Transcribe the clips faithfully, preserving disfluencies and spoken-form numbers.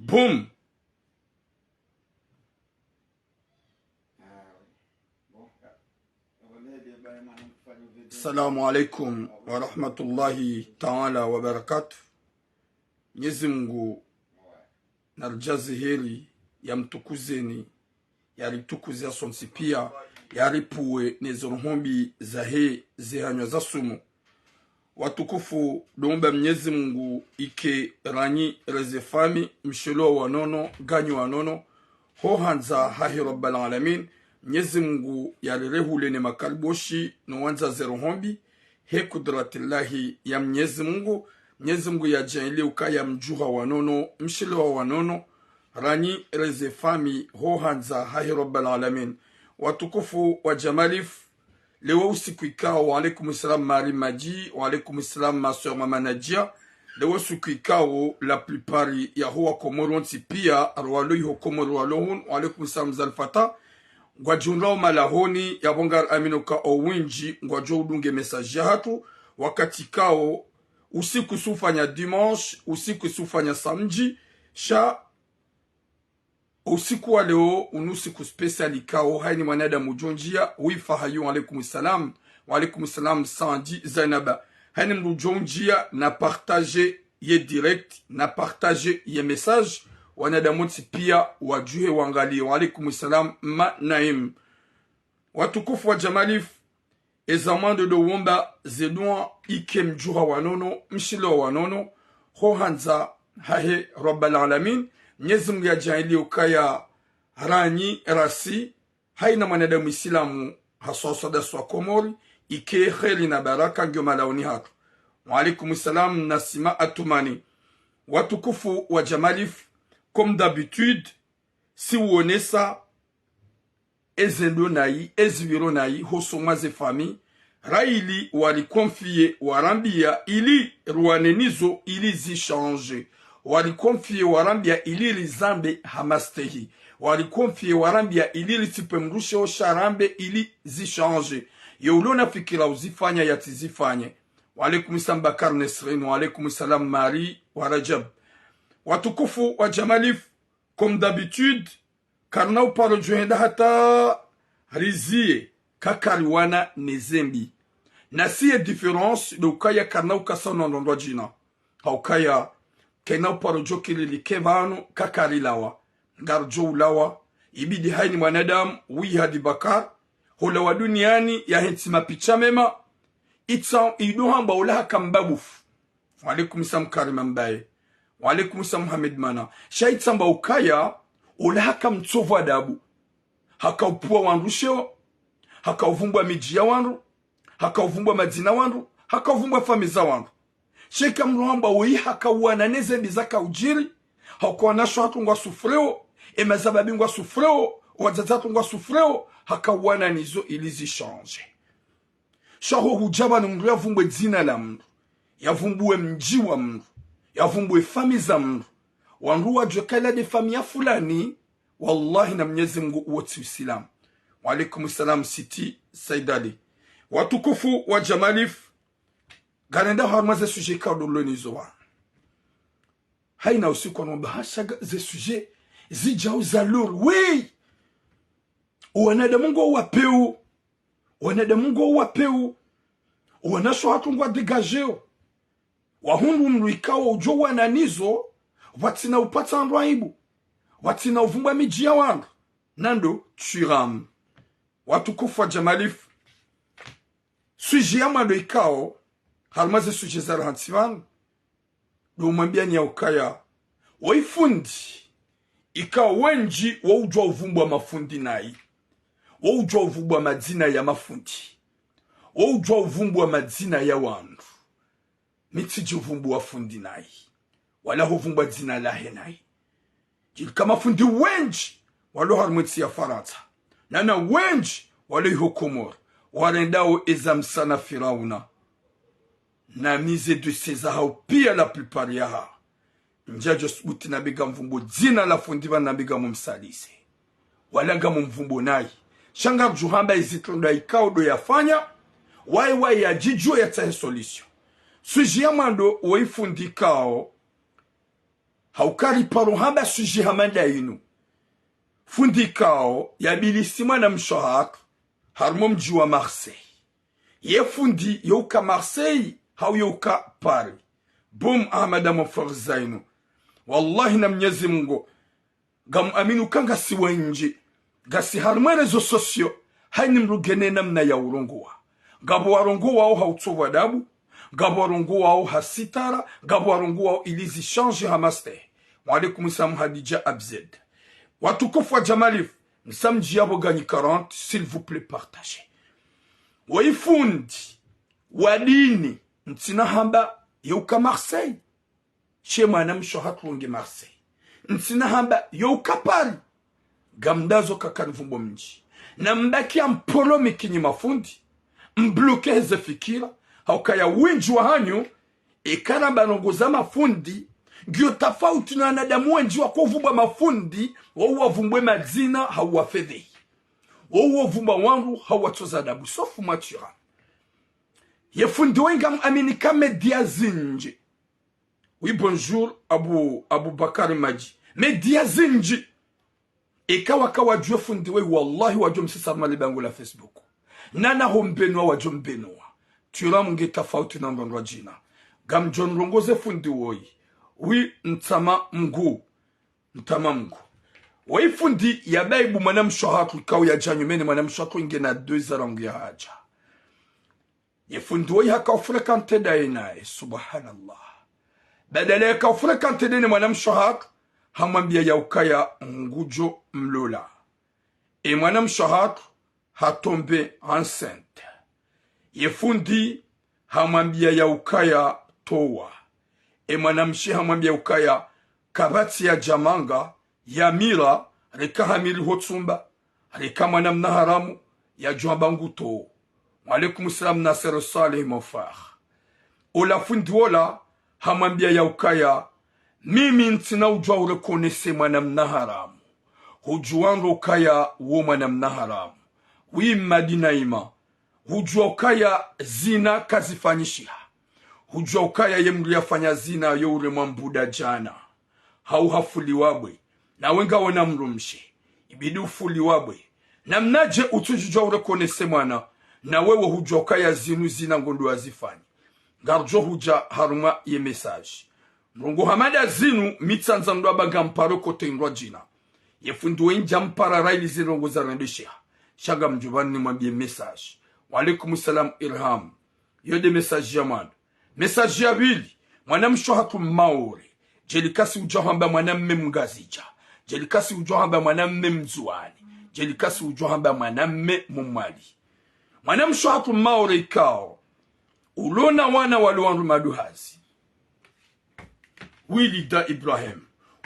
Boom. Assalamu alaikum wa rahmatullahi ta'ala wa barakatuh. Mnyezi Mungu naridjaze heri, yamtukuzeni, yaritukuze sontsi pia, yaripvuwe ne ze roho mbi zahe ze hanywa za sumu. Watukufu, ndo umba Mnyezi Mungu ike ranyi reze fami, mshelewa wanono, ganyi wanono, ho handza hahe Rabbal Alamin. Mnyezi Mungu yarirehule ne makariboshi no wandza ze roho mbi, he kudratillahi ya Mnyezi Mungu. Mnyezi Mungu yadjaanlie ukaya mdjuha wanono, mshelewa wanono, ranyi reze fami, ho handza hahe Rabbal Alamin. Watukufu wa Jamalif, leo usiku ikao, wa alaikum salam Mari Maji, wa alaikum salam ma sœur Mama Nadia. Leo usiku ikao, la plupart ya ho wa Komori wontsi pia, rwalo iho Komori rwalo hunu, wa alaikum salam Zalfata. Ngwadjundrao malahoni, yapvo ngari amino ka owindji ngwadjo udunge message yahatru, wakati ikao usiku usufanya dimanche, usiku usufanya samedi, sha usiku wa leo unu usiku spécial ikao, haini mwanadamu udjo ndjia, wifa hayu, wa alaikum salam, wa alaikum salam Sandi Zainaba. Haini mndru udjo ndjia, na partage ye direct, na partage ye message, wanadamu wontsi pia wadjuhe wangalie. Wa alaikum salam Ma Naim. Watukufu wa Jamalif, eza mwando ndo womba ze dua ike mdjuha wanono, mshelewa wanono, ho handza hahe Rabbal Alamin. Mnyezi Mungu yadjaanlie ukaya ranyi rasi, haina mwanadamu Isilamu, haswa haswa dasi wa Komori, ike heri na baraka ngiyo malahoni hatru. Wa alaikum salam Nasima Atumani. Watukufu wa Jamalif, comme d'habitude, si uonesa eze ndo nayi, ezi pviro nayi, ho somwa ze fami, ra ili wari confier, warambia ili ruwane nizo ili zi change. Wari confier, warambia ili rizambe ha mastehi. Wari confier, warambia ili ritsipve mndru sheo sha rambe ili zi change. Ye ulo na fikira uzifanya yatsi zifanye. Wa alaikum salam Bakar Nesrin, wa alaikum salam Mari wa Rajab. Watukufu wa Jamalif, comme d'habitude, karina uparo djo henda hata rizie, kakari wana ne zembi. Na siye différence ndo ukaya karina ukasa unondondwa djina. Ha ukaya, kena uparo djo kiri like pvanu, kakari lawa. Ngari djo ulawa, ibidi haini mwanadamu, wi hadi Bakar, hulawa duniani, ya hentsi mapicha mema, itsa ido hamba ula haka mbabufu. Wa alaikum salam Karima Mbaye. Wa alaikum salam Mohamed Mana. Sha itsamba ukaya, ola haka mtsovu adabu. Haka upvuwa wandru sheo, haka uvumbwa midji ya wandru, haka uvumbwa madzina wandru, haka uvumbwa fami za wandru. Sha ika mndru hamba oyi haka uwana ne zembi zaka udjiri, haka wanasho hatru ngwa souffreo, e mazababi ngwa souffreo, wadzadze hatru ngwa souffreo, haka uwana nizo ili zi change. Sha ho hudja pvanu mndru yavumbwe dzina la mndru, yavumbuwe mdji wa mndru, yavumbuwe fami za mndru, wandru wadjuwe kayila nde fami ya fulani, wallahi na Mnyezi Mungu uwo tsi Usilamu. Wa alaikum salam Siti Said Ali. Watukufu wa Jamalif, ngarenda harumwa ze sujet ikao ndo lweni zo wa. Haina usiku wa nomba hashaga ze sujet zidjao za lourd. Wei! Owanadamu ngo wapeu. Wanadamu ngo wapeu, wanasho hatru ngwa dégagéo. Wahundru mndru ikao udjo wana nizo, pvatsina upatsa wandru aibu, pvatsina uvumbwa midji ya wandru. Nando, tshiramu. Watukufu wa Jamalif, sujet ya mwando ikao, harumwa ze sujet zari hantsi pvanu, ndo umwambia ni ya ukaya, wo ifundi, ikao wendji wo udjuwa uvumbwa mafundi nayi, wo udjuwa uvumbwa madzina ya mafundi, wo udjuwa uvumbwa madzina ya wandru. Mi tsidji uvumbwa fundi nayi, wala huvumbwa dzina lahe nayi. Djilika mafundi wendji walo harumwa entsi ya Farantsa, nana wendji walo iho Komori, warendao eza Musa na Firauna. Na mi ze dossier zahao pia la plupart yaha, ndjadjo subuti nambe ngamvumbo dzina la fundi pvanu nambe ngamumsalize, wala ngamumvumbo nayi. Sha ngaridjo hamba izitrendwa ikao ndo yafanya, waye waye yadjidjuwe yatsahe solution. Sujet ya mwando wo ifundi ikao, Hauka riparo hamba sujet hama nda inu. Fundi ikao yabilisi mwanamshe hatru harumwa mdji wa Marseille. Ye fundi yeuka Marseille, hau yeuka Paris. Bon, Ahmada, mwa forza inu. Wallahi na Mnyezi Mungu, ngamuamini uka ngasi wendji, ngasi harumwa réseaux sociaux, hayina mdru ngena namna ya urongowa. Ngapvo warongowao ha utsovu adabu, ngapvo warongowao ha sitara, ngapvo warongowao ili zishange ha mastehi. Wa alaikum salam, Hadidja Abzed. Watukufu wa Jamalifu, msamdji yapvo ganyi quarante, s'il vous plaît, partagez. Woyi fundi wa dini, ntsina hamba yeuka Marseille. She mwanamshe hatru nge Marseille. Ntsina hamba yeuka Paris. Ngamdazo kaka nivumbo mdji. Na mbaki ya mpolo mikinyi mafundi. Mbloke heze fikira. Haukaya wendji wahanyu, eka ramba ndrongoo za mafundi, ngiyo tafauti na wanadamu wendji wakovumbwa mafundi, wao wavumbwe madzina, hau wafedhehi. Wao wavumbwa wandru, hau watsoza adabu. Sauf moi, tu vois. Ye fundi woyi ngamuamini ka média zindji. Oui, bonjour, Abu, Abubakar Madji. Média zindji. Eka waka wadjuwa fundi woyi, wallahi wadjo msisa harumwa le bangwe la Facebook. Nana ho mbenuwa wadjo mbenuwa. Turamu nge tafauti na ndrondro djina. Ngamdjo ndrongoze fundi woyi. Oui, ntsama Mngu. Ntsama Mngu. Woyi fundi yabayibu mwanamshe hatru ikao yadja nyumeni, mwanamshe hatru ngena deux ans rangu yahadja. Ye fundi woyi haka ufréquenté ndaye naye, subhanallah. Badala yaka ufréquenté ndaye ne mwanamshe hatru, hamwambiya yaukaya ngudjo mlola. E mwanamshe hatru hatombé enceinte. Ye fundi hamwambiya yaukaya towa. E mwanamshe hamwambiya ukaya kapvatsi yadja manga, yamira, reka hamiri ho tsumba, reka mwana mna haramu, yadjo amba nguto. Wa alaikum salam, Nasser Saleh Mofar. Ola fundi wola, hamwambiya yaukaya, mimi ntsina udjuwa ureconnaître mwana mna haramu. Hudjuwa ndro ukaya wo mwana mna haramu. Oui, Madina ima. Hudjuwa ukaya zina kazifanyishiha. Hudjuwa ukaya ye mdru yafanya zina yo uremwa mbuda djana. Hau hafuliwa bwe. Nawe ngawe na mdrumshe. Ibidi ufuliwa bwe. Namnadje utsudjudjuwa ureconnaître mwana. Na wewe hudjuwa ukaya zinu zina ngondo wazifanya. Ngarudjo hudja harumwa ye message. Ndrongoo hama nda zinu, mi tsandza ndo amba ngamparo kote ndro djina. Ye fundi woyi ndja mpara raili ze ndrongoo zarendesheha. Sha ngamdjo pvani nimwambiye message. Wa alaikum salam, Irham. Yo nde message ya mwando. Message ya pvili, mwanamshe hatru Maore. Djeli kasi udjo hamba mwanamme Mngazidja. Djeli kasi udjo hamba mwanamme Mndzuwani. Djeli kasi udjo hamba mwanamme Mmwali. Mwanamshe hatru Maore ikao. Ulona wana walo wandru maduhazi. Wilida Ibrahim.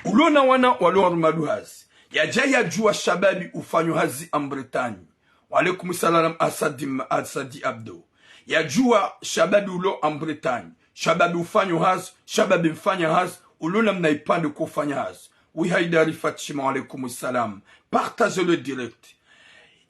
Ulona wana walo wandru maduhazi. Yadja yadjuwa shababi ufanyo hazi en Bretagne. Wa alaikum salam, Asadi, Asadi Abdo. Yadjuwa shababi ulo en Bretagne. Shababi ufanyo hazi, shababi mfanya hazi, ulo namna ipvande kofanya hazi. Oui, Haidari Fatima, wa alaikum salam. Partagez le direct.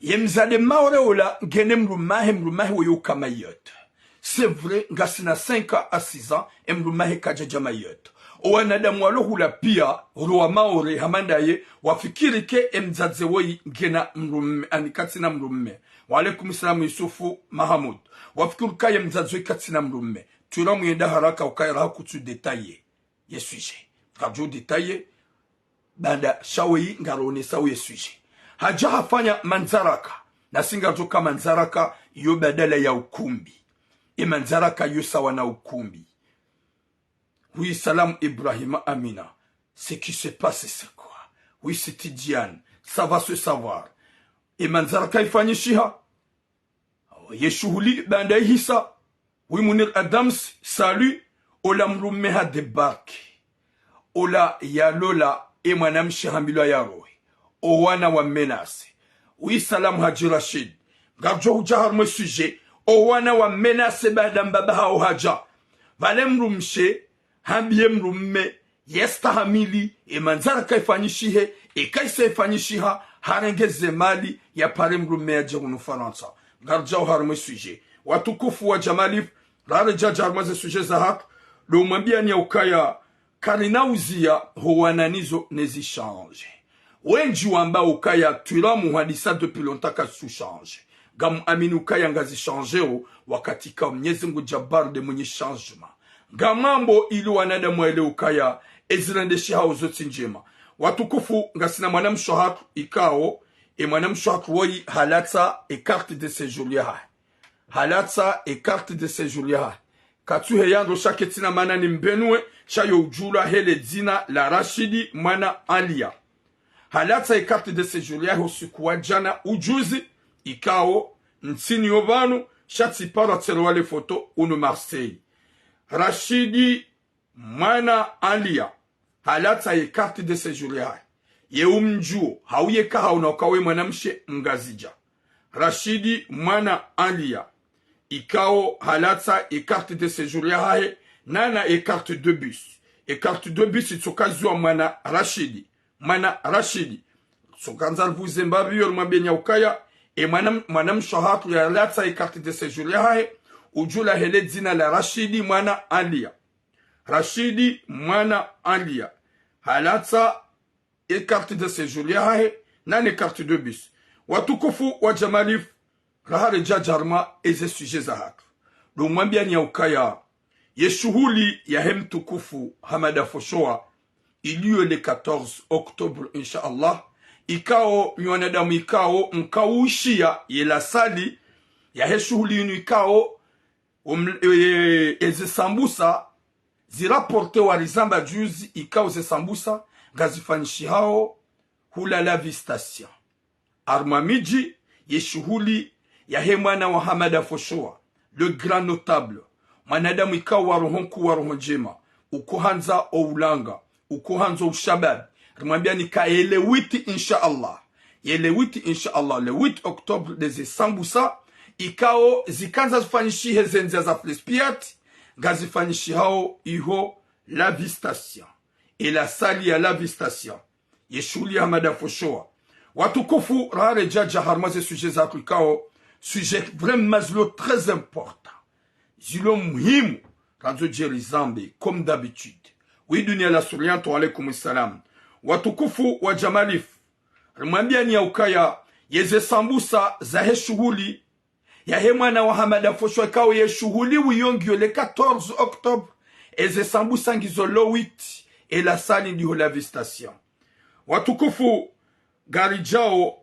Ye mdzadze Maore ola, ngena mdrumme wahe, mdrumme wahe woyi uka Mayotte. C'est vrai, ngasina cinq ans à six ans, e mdrumme wahe kadjadja Mayotte. O wanadamu walo hula piya, ro wa Maore, hama ndaye, wafikiri ke e mdzadze woyi ngena mdrumme, ani katsina mdrumme. Wa alaikum salam, Yusufu Mahamud. Wafikiri ukaya e mdzadze woyi katsina mdrumme. Turamu yenda haraka ukaya raha kutsu détailler ye sujet. Ngadjo détailler, baanda sha woyi ngaronesao ye sujet. Hadja hafanya mandzaraka, nasi ngadjo ka mandzaraka yo badala ya ukumbi. E mandzaraka yo sawa na ukumbi. Oui, salam Ibrahima Amina. Ce qui se passe, c'est quoi? Oui, c'est Tidiane. Ça va se savoir. E mandzaraka ifanyishiha. Ye shuhuli baanda ihisa. Oui, Munir Adams, salut. Ola mdrumme ha débarqué. Ola yalola e mwanamshe hambilwa yarohe. O wana wa menacé. Oui, salam Hadji Rachid. Ngadjo hudja harumwa e sujet. O wana wa menacé baanda mbaba hawo hadja. Pvale mdrumshe, hambiye mdrumme, yestahamili, e mandzaraka ifanyishihe, e kaisa ifanyishiha, harenge ze mali, yapare mdrumme yadje hunu Farantsa. Ngaridjao harumwa e sujet. Watukufu wa Jamalifu, raredjea harumwa ze sujet zahatru, ndo mwambiyani yaukaya, karina uziya ho wananizo nezi change. Wendji wamba ukaya twila muhadisa depuis longtemps kazitsu change. Ngamu amini ukaya ngazi changeo, wakati ikao Mnyezi Mngu Jabbar nde mwinyi changement. Ngamambo ili wanadamu waelewe ukaya ezirendeshihao zo tsi ndjema. Watukufu, ngasina mwanamshe hatru ikao, e mwanamshe hatru woyi halatsa e carte de séjour yahahe. Halatsa e carte de séjour yahahe. Katsuhe yandro sha ketsina mana nimbenuwe, sha yo udjulwa hele dzina la Rashidi mwana Aliya. Halatsa e carte de séjour yahe usiku wa djana ujuzi, ikao ntsini yo pvanu, sha tsiparo tserowa le foto unu Marseille. Rashidi mwana Aliya halatsa ye carte de séjour yahahe. Ye umdjuo, hau ye kahauna ukawe mwanamshe mngazidja. Rashidi mwana Aliya, ikao halatsa ye carte de séjour yahahe, nana ye carte de bus. Ye carte de bus itsokaziwa mwana Rashidi. Mwana Rashidi. Tsokandza rivuze mbapvi yo rimwambeni ya ukaya, e mwana, mwanamshe hatru yalatsa ye carte de séjour yahahe, udjulwa hele dzina la Rashidi mwana Aliya. Rashidi mwana Aliya. Halatsa e carte de séjour yahahe, nane carte de bus. Watukufu wa Jamalifu, raha redja harumwa eze sujet zahatru. Ndo mwambiani ya ukaya, ye shuhuli yahe mtukufu Hamada Foshoa, iliyo le quatorze octobre, insha Allah, ikao, nyi wanadamu ikao, mkaushiya ye la salle yahe shuhuli inu ikao, um, e, eze sambusa, zirapportewa rizamba juzi ikao ze sambusa ngazifanyishihao hula la Vista Sia. Harumwa midji ye shuhuli yahe mwana wa Hamada Foshoa, le grand notable, mwanadamu ikao wa roho nkuu wa roho ndjema, ukohandza o ulanga, ukohandza o ushababi. Rimwambiani ka ye le huit, insha Allah. Ye le huit, insha Allah, le huit octobre, ndeze sambusa ikao zikandza zifanyishihe ze ndzia za Flespiat, ngazifanyishihao iho la Vista Sia. E la salle ya la Vista Sia. Ye shuhuli ya Hamada Foshoa. Watukufu, raha redja harumwa ze sujet zahatru ikao, sujet vraiment zilo très important. Zilo muhimu, randzo djeri zambe, comme d'habitude. Oui, Dunia la Souriante, wa alaikum salam. Watukufu wa Jamalifu, rimwambiani ya ukaya, yeze sambusa zahe shuhuli yahe mwana wa Hamada Foshoa ikao ye shuhuli wiyo ngiyo le quatorze octobre, eze sambusa ngizo le huit, e la salle ndiho la Vista Sia. Watukufu, ngaridjao,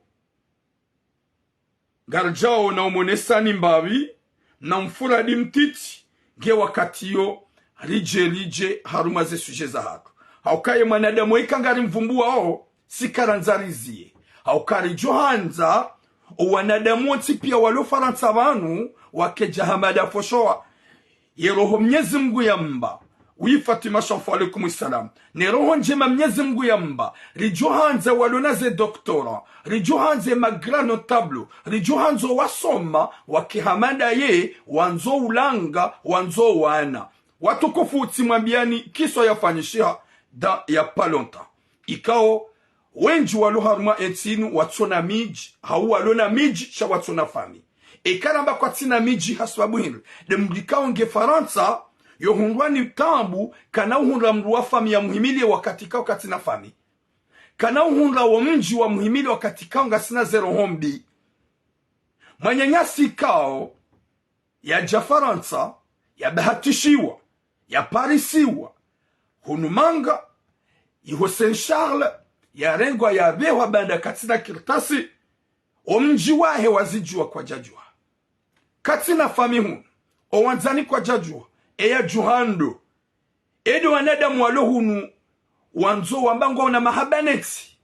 ngaridjao na umonesani mbapvi, na mfuradi mtiti, nge wakati yo, ridje, ridje harumwa ze sujet zahatru. Hauka ye mwanadamu ika ngarimvumbuwao, si karandza riziye. Hauka ridjo handza, o wanadamu wontsi pia walo Farantsa pvanu, wakedja Hamada Foshoa. Ye roho Mnyezi Mngu yamba. Oui, Fatima Shanfu, alaikum salam. Ne roho ndjema Mnyezi Mngu yamba. Ridjo handza walo na ze doctorat. Ridjo handza ma grand notable. Ridjo handza wasoma, wake Hamada ye, wandzo ulanga, wandzo wana. Watukufu, tsimwambiani kiswa yafanyishiha, dans il y a pas longtemps. Ikao, wendji walo harumwa entsi inu watsona midji, hau walo na midji, sha watsona famille. Eka ramba kwatsina midji hasababu hindri, nde mdru ikao nge Farantsa, yo hundrwa ni taabu, kana uhundra mdru wa famille ya muhimiliye wakati ikao katsina famille. Kana uhundra wo mdji wa muhimiliye wakati ikao ngasina ze roho mbi. Mwananyasi ikao, yadja Farantsa, yabahatishiwa, yaparisiwa, hunu Manga, iho Saint Charles, yarengwa, yabehwa, baanda katsina kartasi, o mdji wahe wazidjuwa kwadjadjuha. Katsina famille hunu, o wandzani kwadjadjuha, e yadjuha ndo. Ede wanadamu walo hunu, wandzo wamba ngwaona mahaba netsi.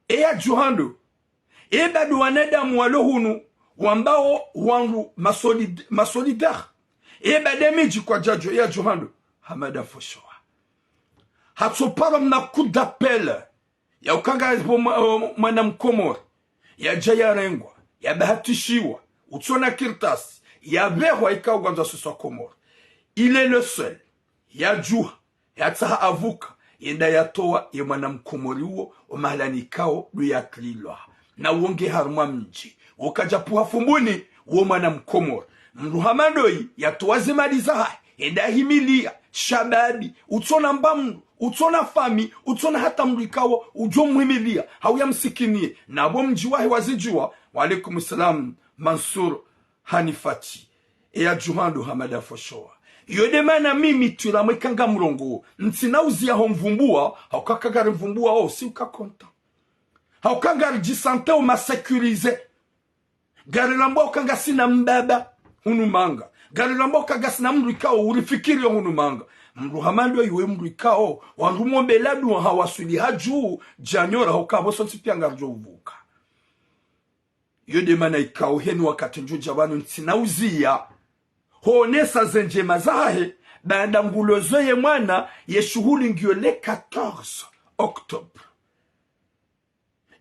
E yadjuha ndo. E bado wanadamu walo hunu, wambao wandru ma solid-, ma solidaire. E bade midji kwadjadjuha, e yadjuha ndo. Hamada Foshoa. Hatsopara mna coup d'appel. Ya ukanga bo mwa-, o, mwana Mkomori. Yadja yarengwa, yabahatishiwa, utsona kartasi, yabehwa ikao ngwandzo soswa Komori. Il est le seul. Yadjuha, yatsaha avuka, yenda yatowa ye mwana Mkomori uwo, o mahalani ikao ndo yatlilwa. Na wo nge harumwa mdji. Wo kadja puha fumbuni, wo mwana Mkomori. Mdru hama ndoyi, yatowa ze mali zahahe, yenda yahimiliya, shababi, utsona mbamdru, utsona fami, utsona hata mdru ikao udjo mhimilia, hau yamsikiniye, na pvo mdji wahe wazidjuwa. Wa alaikum salam, Mansur Hanifati. Eya djuhando Hamada Foshowa. Iyo nde mana mimi twila mwekanga mrongo, ntsina uziya ho mvumbuwa, hauka ka ngari mvumbuwa o, si uka konta. Hauka ngari djisanteo ma sécurisé. Ngari lambwao uka ngasina mbaba hunu manga. Ngari lambwao uka ngasina mdru ikao urifikiriyo hunu manga. Mdru hama ndo iwe mdru ikao, wandru mwombela duwa hawaswili hadju, djanyora hauka pvo sontsi piya ngaridjo uvuka. Iyo nde mana ikao heni wakati ndjo dja pvanu ntsina uziya. Honesa ze ndjema zahahe, baanda ngulozo ye mwana, ye shuhuli ngiyo le quatorze octobre.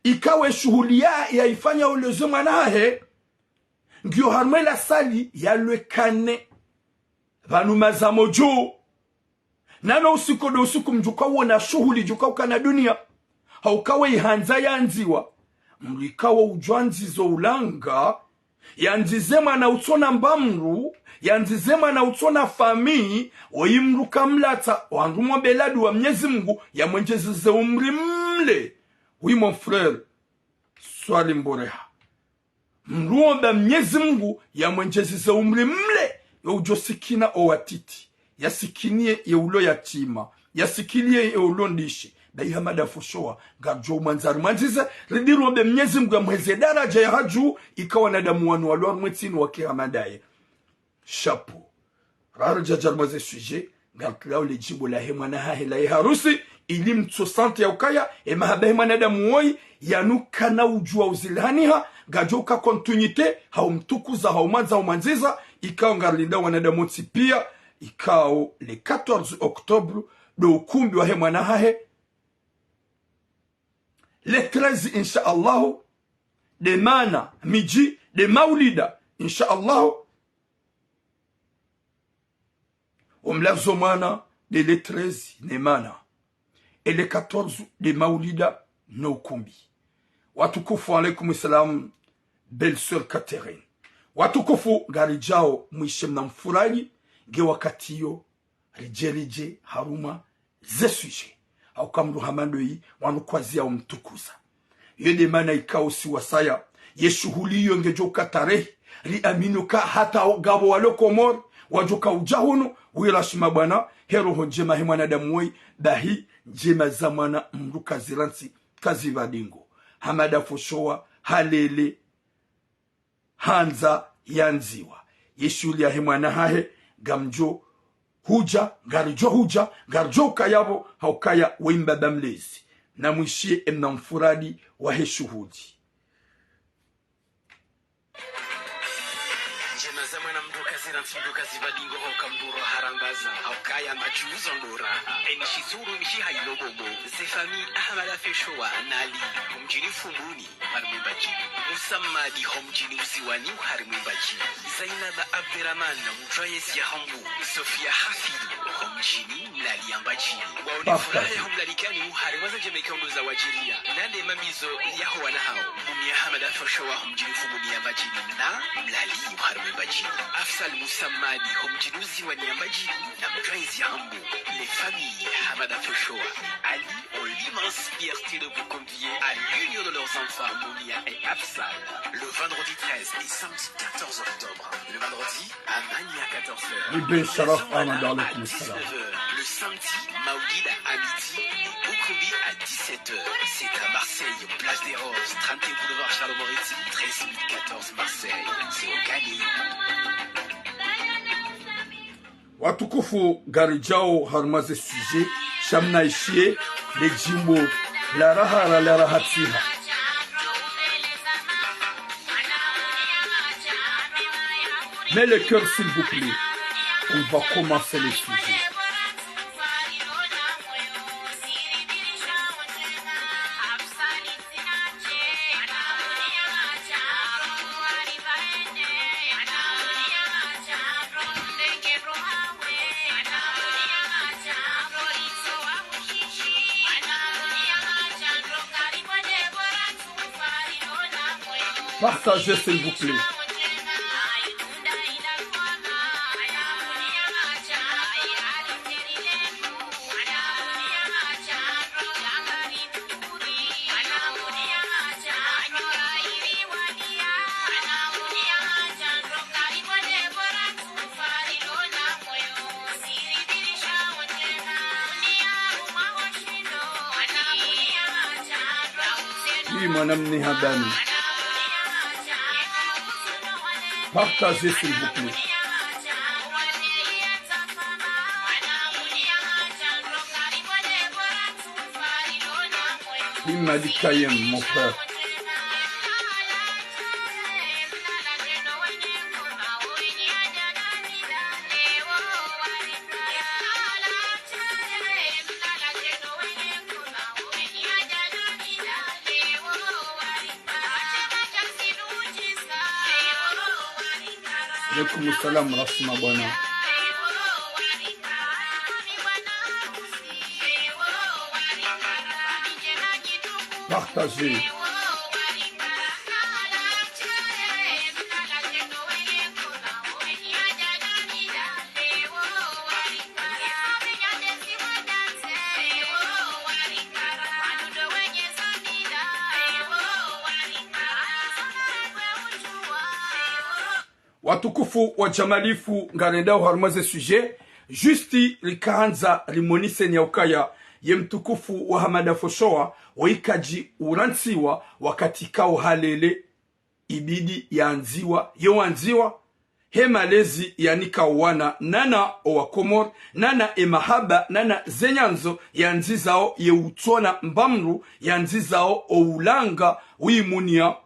Ikao ye shuhuli ya, ya ifanya uloze mwana hahe, ngiyo harumwa la salle ya le Canet. Pvanu mazamo dju. Nano usiku ndo usiku mdjuka wona shuhuli djuka ukana dunia. Hauka we ihandza yandziwa. Mdru ikao udjo andzizo ulanga. Yandzize mwana utsona mbamdru. Yandzize mwana utsona fami. Oyi mdru kamlatsa. Wandru mwombela duwa Mnyezi Mungu yamwendjezeze umri mle. Oui, mon frère. Swali mboreha. Mdru omba Mnyezi Mungu yamwendjezeze umri mle, yo udjo sikina owatiti, yasikiniye ye ulo yatima, yasikiniye ye ulo ndishe. Bahi Hamada Foshowa, ngaridjo umwandza rimwandzize, ridi rombe Mnyezi Mungu yamheze daraja ya hadju, ikao wanadamu wanu walo harumwa entsi inu wake hama ndaye. Chapeau. Raro djadja harumwa ze sujet, ngaritulao le djimbo lahe mwana hahe lahe harusi, ili mtso sante ya ukaya, e mahaba he mwanadamu woyi, yanu kana udjuwa uzilihaniha, ngadjo uka continuité, hau mtukuza, hau mwandza, hau mwandziza, ikao ngarilinda wanadamu wontsi piya, ikao le quatorze octobre, ndo ukumbi wahe mwana hahe, le treize, insha Allahu, nde mana, midji, nde maulida, insha Allahu, omlazo mwana nde le treize ne mana. E le quatorze nde maulida no ukumbi. Watukufu, alaikum salam, belle-sœur Catherine. Watukufu, ngaridjao mwishe mna mfurahi, nge wakati yo, ridje ridje harumwa ze sujet. Hauka mdru hama ndoyi, wanu kwaziyao mtukuza. Yo nde mana ikao si wasaya, ye shuhuli yo ngedjo uka tarehi, riamini uka hata ngapvo walo Komori, wadjo uka udja hunu, wira shima bwana, he roho ndjema he mwanadamu woyi, bahi ndjema za mwana mdru kazirantsi, kazipva dingo. Hamada Foshowa, halele, handza yandziwa. Ye shuhuli yahe mwana hahe, ngamdjo hudja, ngaridjo hudja, ngaridjo ukaya pvo, haukaya we mbaba mlezi. Na mwishiye emna mfuradi wahe shuhuli. Ndjema za mwana mdru kazirantsi mdru kazipva dingo hauka mdru ro harambaza, haukaya madjuzo ndora. Eni shitsuru mshi hayilo bobo, ze famille Ahamada Foshowa, Nali, mdjini Fumbuni. Harimwa Mbadjini. Musamadi ho mdjini Uziwani harimwa Mbadjini. Zainaba Abderrahman, mdrwayezi ya Hambu. Sofia Hafidh, ho mdjini Mlali ya Mbadjini. Waone furaha yaho mlalikani harimwa za ndjema ikao ndo za wadjiriya. Nande mamizo yaho wana hawo. Mumia Hamada Foshowa ho mdjini Fumbuni ya Mbadjini na Mlali harimwa Mbadjini. Afsal Musamadi ho mdjini Uziwani ya Mbadjini na mdrwayezi ya Hambu. Les familles Hamada Foshowa. Ali ont l'immense fierté de vous convier à l'union de leurs enfants, Mounia et Afsal, le vendredi treize et samedi quatorze octobre. Le vendredi, à Mania, quatorze heures. Ibn Sharaf Ahmad, alaykum salam. Le samedi, Maoulid à midi et Boukoumbi à dix-sept heures. C'est à Marseille, Place des Roses, trente boulevard Charles Moretti, treize mille quatorze Marseille. C'est au Canet. Watukufu, ngaridjao harumwa ze sujet, sha mna ishiye, le djimbo la raha ra la raha tsiha. Mais le cœur, s'il vous plaît, on va commencer le sujet. Partagez, s'il vous plaît. Mwanamne habani. Partagez, s'il vous plaît. Imadi Kayem, mon frère. Alaikum salam, Rasma bwana. Partagez. Watukufu wa jamalifu, ngarendao harumwa ze sujet, juste rikahandza rimonise ni ya ukaya ye mtukufu wa Hamada Foshowa, wo ikadji urantsiwa wakati kao halele, ibidi yandziwa, yo wandziwa, he malezi yanika owana, nana owa Komori, nana e mahaba, nana ze nyandzo yandzizao ye utsona mbamru, yandzizao o ulanga wimunia.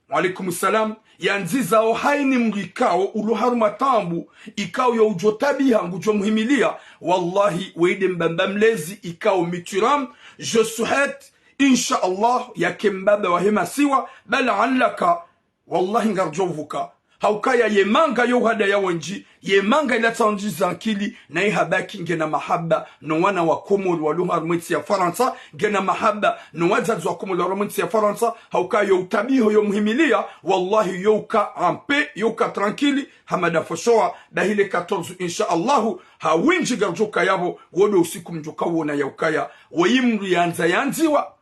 Wa alaikum salam. Yandzizao haini mdru ikao ulo harumwa taabu, ikao yo udjo tabiha ngudjo muhimilia. Wallahi, weyi nde mbaba mlezi ikao mitiram. Je souhaite, insha Allah, yake mbaba wahe masiwa, bal allaka, wallahi, ngaridjo uvuka. Haukaya ye manga yo uhadaya wendji, ye manga ilatsa wendji zankili, na ihabaki ngena mahaba no wana wa Komori walo harumwa entsi ya Farantsa, ngena mahaba no wadzadze wa Komori walo harumwa entsi ya Farantsa, haukaya yo utabiho yo muhimilia, wallahi, yo uka en paix, yo uka tranquille, Hamada Foshowa, dahile quatorze, insha Allahu, ha windji ngaridjo uka yapvo, wo ndo usiku mdjo uka wona ya ukaya, weyi mdru yandza yandziwa,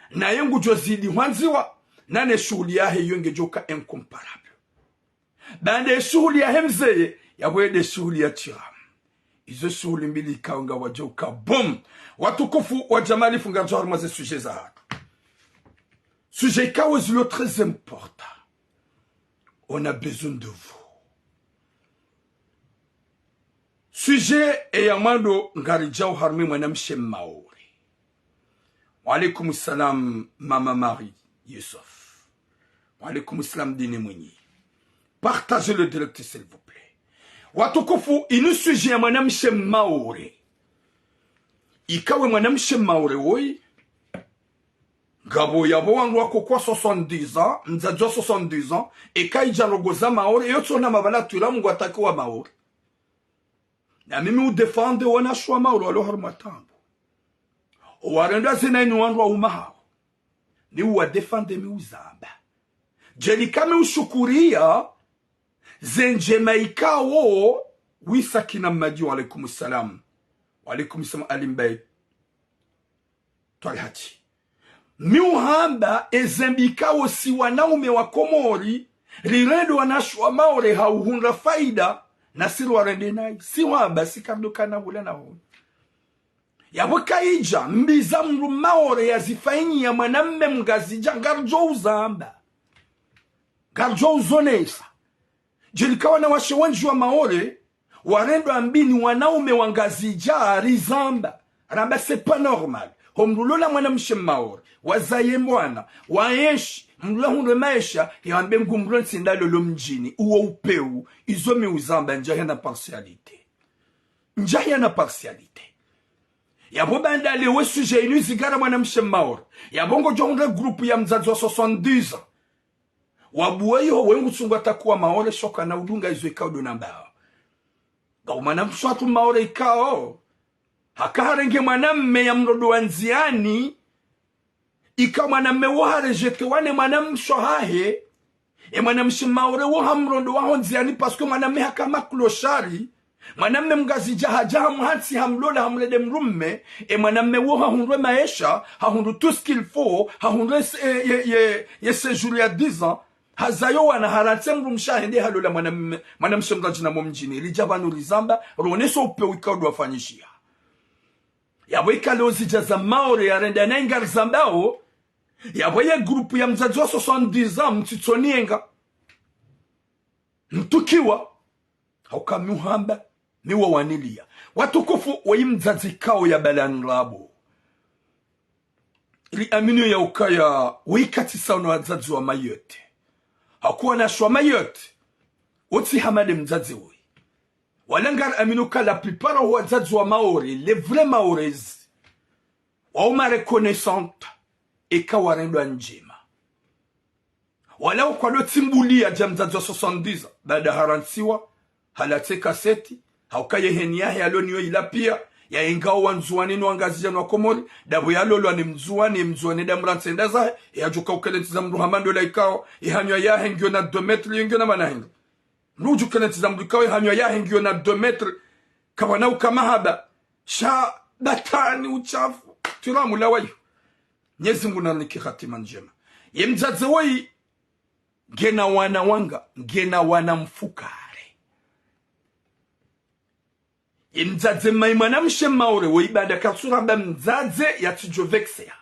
naye ngudjo zidi hwandziwa, nane shuhuli yahe yo ngedjo uka incomparable. Baanda ye shuhuli yahe mzeye, yapvo ye nde shuhuli ya tiramu. Izo shuhuli mbili ikao ngawadjo uka boom. Watukufu wa jamalifu, ngaridjo harumwa ze sujet zahatru. Sujet ikao zilo très important. On a besoin de vous. Sujet eya mwando ngaridjao harumwa e mwanamshe Maore. Wa alaikum salam, Mama Marie Youssef. Wa alaikum salam, Dine Mwinyi. Partagez le direct, s'il vous plaît. Watukufu, inu sujet ya mwanamshe Maore. Ikao e mwanamshe Maore woyi, ngapvo yapvo wandru wako kwa soixante-dix ans, mdzadze wa soixante-dix ans, eka idja ndrongoo za Maore, yo tsona mabala twila mngu atakiwa Maore. Na mimi udéfendre wanashe wa Maore walo harumwa taabu. Owarendao zina inu wandru wa uma hawo. Ni uwadéfendre mi uzamba. Djeli ka mi ushukuria ze ndjema ikao, wi Sakina Mmadi, wa alaikum salam. Wa alaikum salam, Ali Mbaye. Twalihati. Mi uhamba eze mbi ikao si wanaume wa Komori, rirende wanashe wa Maore ha uhundra faida, na si rwarende nayi. Si uhamba, si karido kana hula na hula. Yapvo kaidja, mbi za mdru Maore yazifanyiya mwanamme Mngazidja, ngaridjo uzamba. Ngaridjo uzonesa. Djeli ka wanawashe wendji wa Maore, warendwa mbi ni wanaume wa Ngazidja, rizamba. Ramba c'est pas normal. Ho mdru ulola mwanamshe Maore, wazaye mwana, waenshi, mdru ahundre maesha, yambe ngu mdru ntsi ndalolo mdjini, uwo upeu, izo mi uzamba, ndjahena partialité. Ndjahena partialité. Yapvo baanda leo we sujet inu izingara mwanamshe Maore. Yapvo ngodjo hundre groupe ya mdzadze wa soixante-dix ans. Wabuwe iho we ngutsungu atakuwa Maore shoka na udunga izo ikao ndo nambao. Ngapvo mwanamshe hatru Maore ikao. Haka harenge mwanamme ya mrondo wa ndziani. Ika mwanamme wo harejetewa ne mwanamshe hahe. E mwanamshe Maore wo hamrondo waho ndziani parce que mwanamme haka ma clochard. Mwanamme Mngazidja hadja hamhantsi hamlola hamrende mdrumme. E mwanamme wo hahundre maesha, hahundru tout ce qu'il faut, hahundre se-, e, ye, ye, ye séjour ya dix ans. Hazayo wana harantsi mdrumshe hende halola mwanamme, mwanamshe mradjina mo mdjini. Ridja pvanu rizamba, roneso upeu ikao ndo wafanyishiha. Yapvo ikao leo zidja za Maore yarenda na inga rizambao, Yapvo ye groupe ya mdzadze wa soixante-dix ans, mtsitsonienga. Mtukiwa. Hauka mi uhamba, mi wawaniliya. Watukufu, woyi mdzadze ikao ya balani labo. Ili amini ya ukaya, woyi katsisa ono wadzadze wa Mayotte. Hakuwa na shwa Mayotte. Wotsi hama nde mdzadze woyi. Wala ngari amini uka la plupart wa wadzadze wa Maore, les vrais Maores, wao ma reconnaissante, eka warendwa ndjema. Wala ukwa lo tsimbuliya dja mdzadze wa soixante-dix ans, baada harantsiwa, halatse kaseti, hauka ye heni yahe yalo niyo ila piya, ya ingao wa Ndzuwani no wa Ngazidja no wa Komori, ndapvo yalolwa ni Mndzuwani, ye Mndzuwani nda mrantsi enda zahe, ye hadjuka ukele ntsi za mdru hama ndola ikao, ye hanywa yahe ngiyo na deux mètres, yo ngiyo na mana hindri. Nudju kele ntsi za mdru ikao, ye hanywa yahe ngiyo na deux mètres, kapvana uka mahaba, sha batwani uchafu, tiramu la wayo. Mnyezi Mungu narinike hatima ndjema. Ye mdzadze woyi, ngena wana wanga, ngena wana mfukare. Ye mdzadze mayi mwanamshe Maore, woyi baada katsuramba mdzadze yatsidjo vexeya.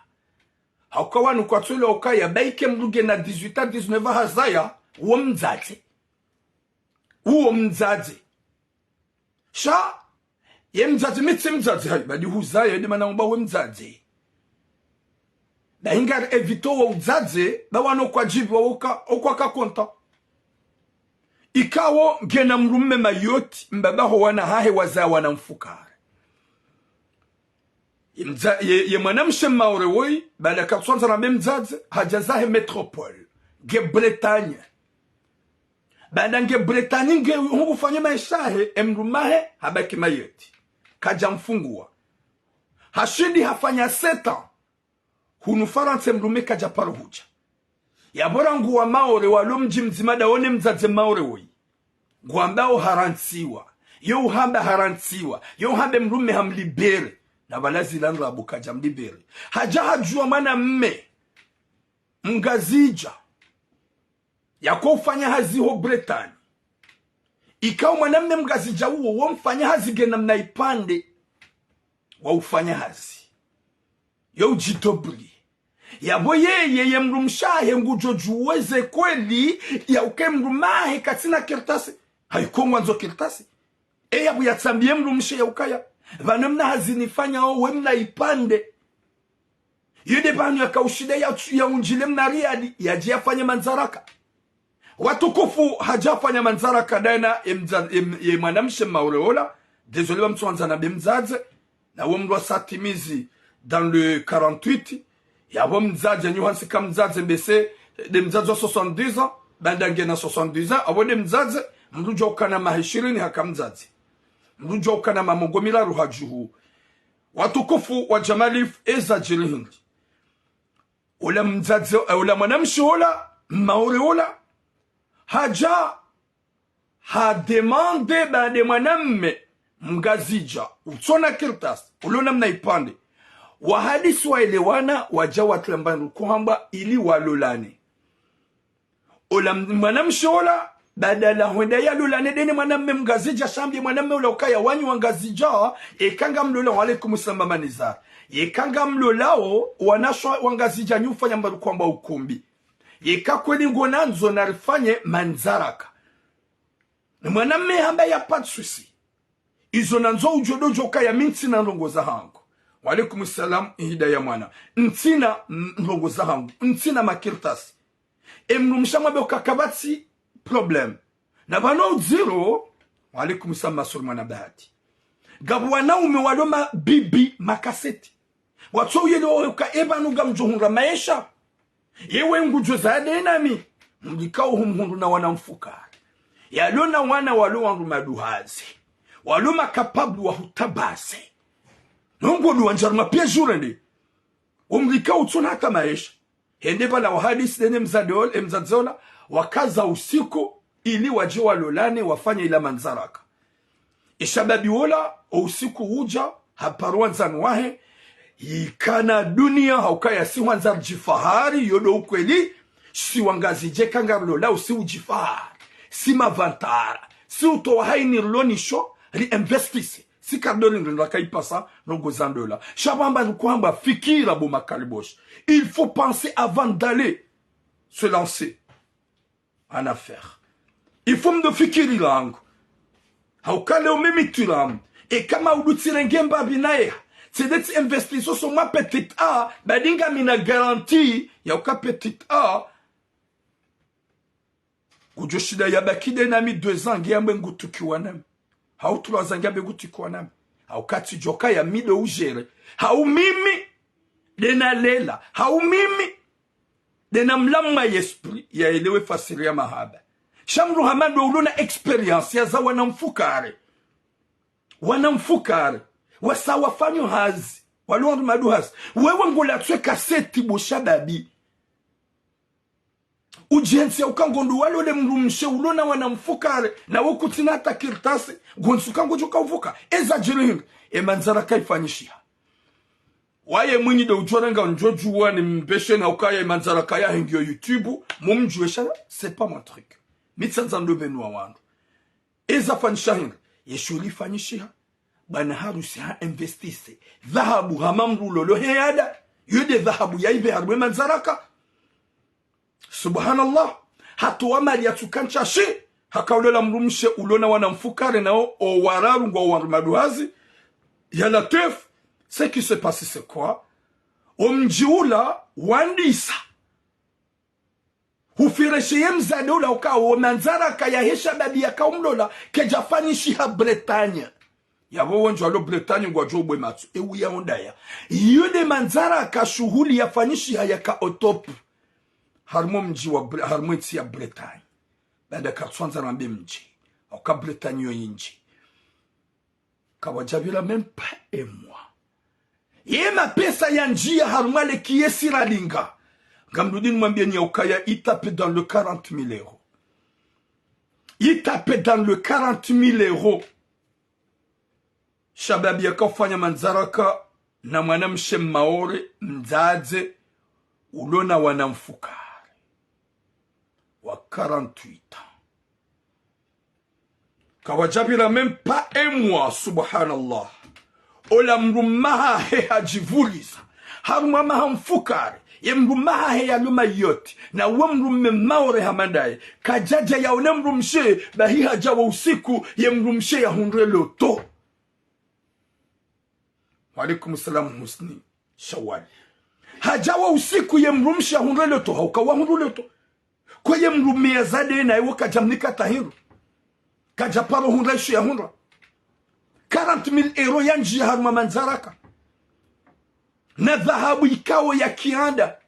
Hauka wanu kwatswelewa ukaya, ba ike mdru ngena dix-huit à dix-neuf hazaya, uwo mdzadze. Uwo mdzadze. Sha, ye mdzadze, mi tsi mdzadze, hayi, ba ndi huzaya, nde mana ngwamba we mdzadze. Ba ingari éviter wo udzadze, ba wano kwadjibu wa uka, okwa ka konta. Ikao ngena mdrume Mayotte, mbaba ho wana hahe wazaya wana mfukare. Ye mdza-, ye, ye mwanamshe Maore woyi, baada katsuandza rambe mdzadze, hadja zahe métropole, nge Bretagne. Baada nge Bretagne nge hungu fanya maesha yahe, emdrume wahe habaki Mayotte. Kadja mfunguwa. Hashindi hafanya sept ans. Hunu Farantsa emdrume kadja paro hudja. Yapvo rangu wa Maore walo mdji mdzima nda wone mdzadze Maore woyi. Ngwambao harantsiwa. Yo uhamba harantsiwa. Yo uhamba emdrume hamlibéré. Na pvala zila ndrabo kadja mlibéré. Hadja hadjuwa mwanamme Mngazidja yako ufanya hazi ho Bretagne. Ikao mwanamme Mngazidja uwo, wo mfanya hazi ngena mna ipvandre wa ufanya hazi. Yo udjitobuli. Yapvo yeye ye mdrumshe wahe ngudjo djuwa ze kweli, ya uka emdrume wahe katsina kartasi. Hayi ko ngwandzo kartasi. E yapvo yatsambiye mdrumshe ya ukaya, pvanu mna hazi nifanyao, we mna ipvandre. Yo nde pvanu yaka ushinda ya, ya undjile mna Riyadi, yadje yafanye mandzaraka. Watukufu, hadja hafanya mandzaraka ndayina, ye mdza-, ye m-, ye mwanamshe Maore ola, désolé ba mtsuandza nambe mdzadze, na wo mdru wa satimizi dans le quarante-huit, yapvo mdzadze, nyu hantsi ka mdzadze mbese, nde mdzadze wa soixante-dix ans, baanda ngena soixante-dix ans, apvo nde mdzadze, mdru djuwa ukana maha ishirini haka mdzadze. Mdru djuwa ukana maha mengo miraru hadjuhu. Watukufu wa Jamalifu, eza djiri hindri. Ola mdzadze, eh, ola mwanamshe ola, Maore ola, hadja ha demandé baanda ye mwanamme Mngazidja, utsona kartasi, ulo na mna ipvandre. Wahadisi waelewana, wadja watula mbandru kuhamba ili walolane. Ola m-, mwanamshe ola, badala hwenda yalolane ndene mwanamme Mngazidja, shambiye mwanamme ola ukaya wanyu Wangazidja, eka ngamlola, wa alaikum salam Mama Nizar. Eka ngamlolao, wanashe Wangazidja nyi ufanya mbandru kuhamba ukumbi. Eka kweli ngonandzo narifanye mandzaraka. Ni mwanamme hamba ya pas de souci. Izo nandzo udjuwe ndo djo ukaya mi ntsina ndrongo zahangu. Wa alaikum salam, Hidaya mwana. Ntsina, mm, ndrongo zahangu. Ntsina makartasi. Emdrumshe hamwambe uka kapvatsi problème. Na pvanu udziro, wa alaikum salam Masuri mwana Bahati. Ngapvo wanaume walo mabibi makaseti. Watso uyelewa uka epvanu ngamdjo hundra maesha. Yewe ngudjo zaya nde nami. Mdru ikao humhundru na wana mfukare. Yalo na wana walo wandru maduhaze. Walo ma capable wa hutabaze. Nongo ndo wandjaru ma piège urende. Wo mdru ikao utsona hata maesha. Hende pvala wahadisi ndene mdzadze ol-, e mdzadze ola, wakaza usiku, ili wadje walolane, wafanye ila mandzaraka. Eshababi wola, o usiku udja, haparo wandzani wahe, ikana dunia, ha ukaya si hwandza ridjifahari, yo ndo ukweli, si Wangazidja eka ngarlolao si udjifahari, si mavantara, si utowa hayini rilo nasho, ri investise, tsi quart d'heure ndrindra kaipasa, ndrongo za ndola. Sha pvamba nikuhamba fikira bo makaliboshi. Il faut penser avant d'aller se lancer en affaire. Il faut mdo fikiri langu. Hauka leo mimi tulamu. Eka maudu tsirenge mbapvi naye, tsende tsi investir so mwa petite A, badi ngamina garantie ya uka petite A, kudjoshinda yabaki de nami deux ans, nge yambe ngutukiwa nami. Hau trois ans nge yambe ngutukiwa nami. Hauka tsidjoka ya mi de ugérer. Hau mimi de nalela. Hau mimi de namlamu mwa esprit, yaelewe fasiri ya mahaba. Sha mdru hama ndo ulo na expérience ya za wana mfukare. Wana mfukare. Wasa wafanyo hazi. Walo wandru madu hazi. Wewe ngola tswe kaseti bo shababi. Udjensi ya uka ngondo walole mdrumshe ulo na wana mfukare, na wo kutsina hata kartasi, ngondzi uka ngodjoka uvuka. Eza djiri hindri, e mandzara kaifanyishiha. Waye mwinyi de udjorenga ndjodjuwa ni mbeshe na ukaya e mandzara kaya hengiyo YouTube, mumdjuwe sha, c'est pas mon truc. Mi tsandza ndo pvenu wa wandru. Eza fanyisha hindri, ye shuhuli ifanyishiha. Bwana harusi ha investise dhahabu hama mdru ulolo he yada. Yo de dhahabu ya ipve harumwe mandzara ka. Subhanallah. Hatowa mali ya tsuka ntsashi. Haka ulola mdrumshe ulo na wana mfukare nao o wararu ngwao wandru madu hazi. Ya Latwif. Ce qui se passe, c'est quoi? O mdji ula wandisa. Hufireshe ye mdzadze ula uka wo mandzara ka yahe shababi yaka umlola, kedjafanyishiha Bretagne. Yapvo wendji walo Bretagne ngwadjo bwe matso, e uya ondaya. Iyo de mandzara ka shuhuli yafanyishiha yaka au top. Harumwe mdji wa Bre-, harumwe ntsi ya Bretagne. Bada katsuandza rambe mdji. Hauka Bretagne yo indji. Kawadjapvira même pas un mois. Ye mapesa yandjiya harumwa le kiyesi ralinga. Ngamrudi nimwambiyeni ya ukaya itape dans le quarante mille euros. Itape dans le quarante mille euros. Shababi yaka ufanya mandzara ka na mwanamshe Maore, mdzadze, ulo na wana mfukare. Wa quarante-huit ans. Kawadjapvira même pas un mois, subhanallah. Ola mdrume hahe hadjivuliza. Harumwa maha mfukare. Ye mdrume hahe yalo Mayotte. Na we mdrume Maore hama ndaye. Kadjadja yaone mdrumshe, bahi hadja wo usiku, ye mdrumshe yahundre loto. Wa alaikum salam Husni Shawali. Hadja wo usiku ye mdrumshe yahundre loto, hauka wahundru loto. Kweye mdrume yazade naye wo kadjamnika tahindru. Kadjaparo hundra isho yahundra. Quarante mille euros yandjiya harumwa mandzara ka. Na dhahabu ikao ya kianda.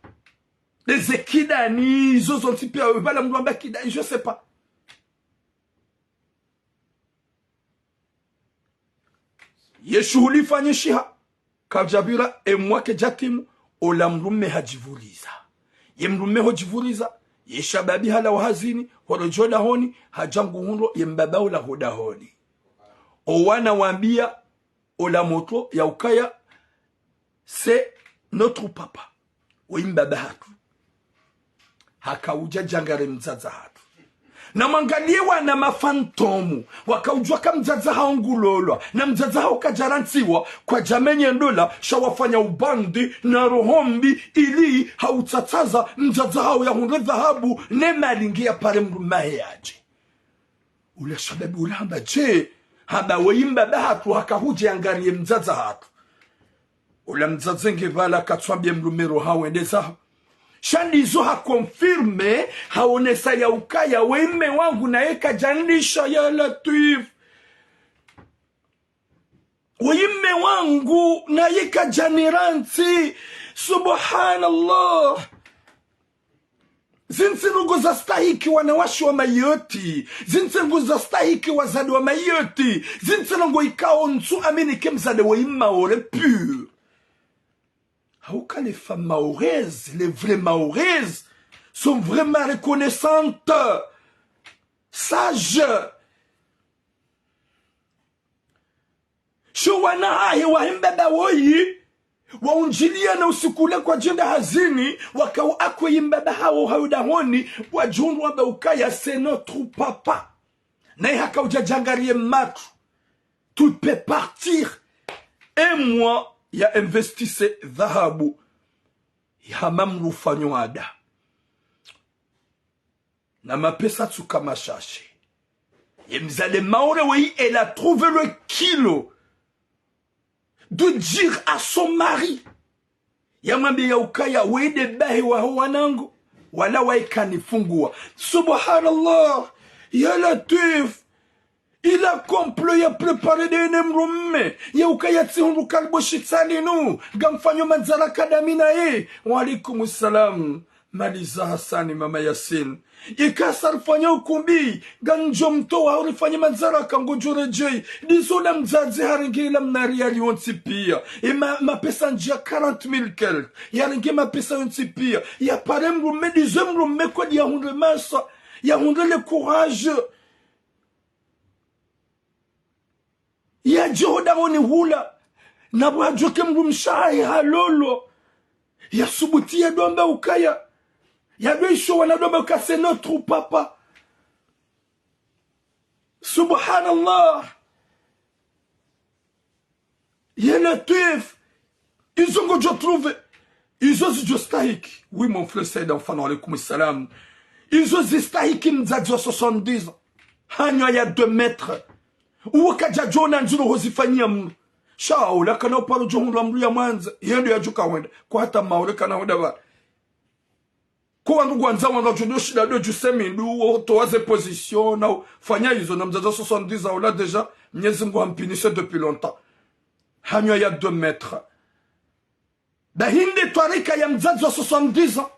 Eze kidani, izo zontsi piya, wepvala mdru amba kidani, je sais pas. Ye shuhuli ifanyishiha, kadjapvira un mois kedjatimu, ola mdrume hadjivuliza. Ye mdrume hodjivuliza, ye shababi halawa hazini, horedjea hodahoni, hadja nguhundro, ye mbaba ula hodahoni. Owana wambiya, ola motro ya ukaya, c'est notre papa. Woyi mbaba hatru. Haka udja djangare mdzadze hatru. Na mwangaliye wana mafantôme. Waka udjuwa ka mdzadze hawo ngulolwa. Na mdzadze hawo kadjarantsiwa. Kwadjamenye ndola. Sha wafanya ubandi na roho mbi. Ili hautsatsaza mdzadze hawo yahundre dhahabu. Ne mali nge yapare mdrume hahe yadje. Ula shababi ula hamba dje, hamba woyi mbaba hatru haka hudje yangariye mdzadze hatru. Ula mdzadze nge pvala katsuambiye mdrume ro hawende zaho. Sha ndizo ha confirmer, haonesa ya ukaya, woyi mme wangu naye kadjanlisha ya Latwif. Woyi mme wangu, naye kadjanirantsi. Subhanallah. Zintsi ndrongo zastahiki wanawashe wa Mayotte. Zintsi ndrongo zastahiki wazade wa Mayotte. Zintsi ndrongo ikao ntsu amini ke mzade woyi Maore pur. Hauka les femmes maoraises, les vraies Maoraises, sont vraiment reconnaissantes, sages. Sho wana hahe wahe mbaba woyi, waundjiliya na usiku ule kwadjenda hazini, wakao akweyi mbaba hawo hayo dahoni, wadjihundru wamba ukaya c'est notre papa. Naye haka udja djangariye matru. Tu peux partir. Un mois ya investisse dhahabu. Hama mdru fanyo ada. Na mapesa tsuka mashashe. Ye mdzadze Maore weyi, elle a trouvé le kilo de dire à son mari. Yamwambiye ya ukaya, weyi nde bahi waho wanangu, wala wayi kanifungua. Subhanallah, ya Latwif. Il a complot, ya préparé nde ne mdrume. Ya ukaya tsi hundru kalbo shitsani nu. Ngamfanyo mandzara kadami naye. Wa alaikum salam. Maliza Hasani, mama Yasin. Ika sa rifanya ukumbi, ngamdjo mtowa, urifanye mandzara ka ngodjo redjeyi. Ndizo la mdzadze harenge la mna riali yontsi piya. E ma, mapesa ndjiya quarante mille quelque. Yarenge mapesa yontsi piya. Ya pare mdrume, ndizo mdrume kweli yahundre masa. Yahundre le courage. Yadje ho dahoni hula. Na pvwadjoke mdrumshe wahahe halolwa. Yasubuti yadomba ukaya. Yado isho wana domba uka c'est notre papa. Subhanallah. Ya Latwif. Izo ngodjo trouvé. Izo zidjo stahiki. Oui, mon frère Saïd Enfant, wa alaikum salam. Izo zistahiki mdzadze wa soixante-dix ans. Hanywa ya deux mètres. Uwo kadjadjona ndziro hozifanyiya mdru. Sha, ula kana uparo djo hundra mdru ya mwandza. Yendo yadjuka wenda. Kwa hata Maore kana wenda pvale. Ko wandru ngwandzao wandru wadjo shinda ndo dju semi ndu wo towa ze position na ufanya izo na mdzadze wa soixante-dix ans ula déjà, Mnyezi Mngu hampinise depuis longtemps. Hanywa ya deux mètres. Bahi nde twarika ya mdzadze wa soixante-dix ans.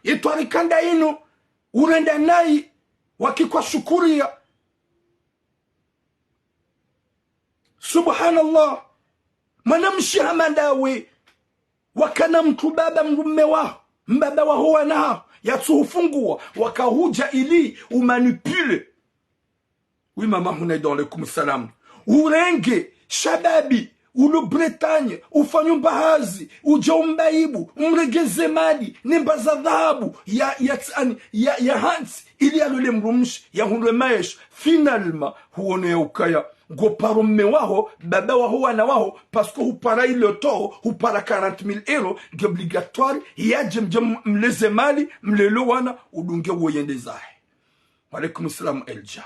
Ye twarika nda inu, urenda nayi, waki kwa shukuriya. Subhanallah. Mwanamshe hama ndawe, wakana mdru baba mdrume waho, mbaba waho wana haho, yatsuhufungua, wakahudja ili umanipule. Oui, mama Hunaida, wa alaikum salam. Urenge shababi, ulo Bretagne, ufanyo mbahazi, udja umbaibu, umregeze mali, ne mba za dhahabu, ya, ya tsani, ya, ya hantsi, ili yalole mdrumshe, yahundre maesha. Finalement, huono ya ukaya, ngoparo mme waho, baba waho wana waho, parce que hupara ile to, hupara quarante mille euros, nge obligatoire, yadje mdje m-, mleze mali, mlele wana, udunge uwo yende zahe. Wa alaikum salam Elja.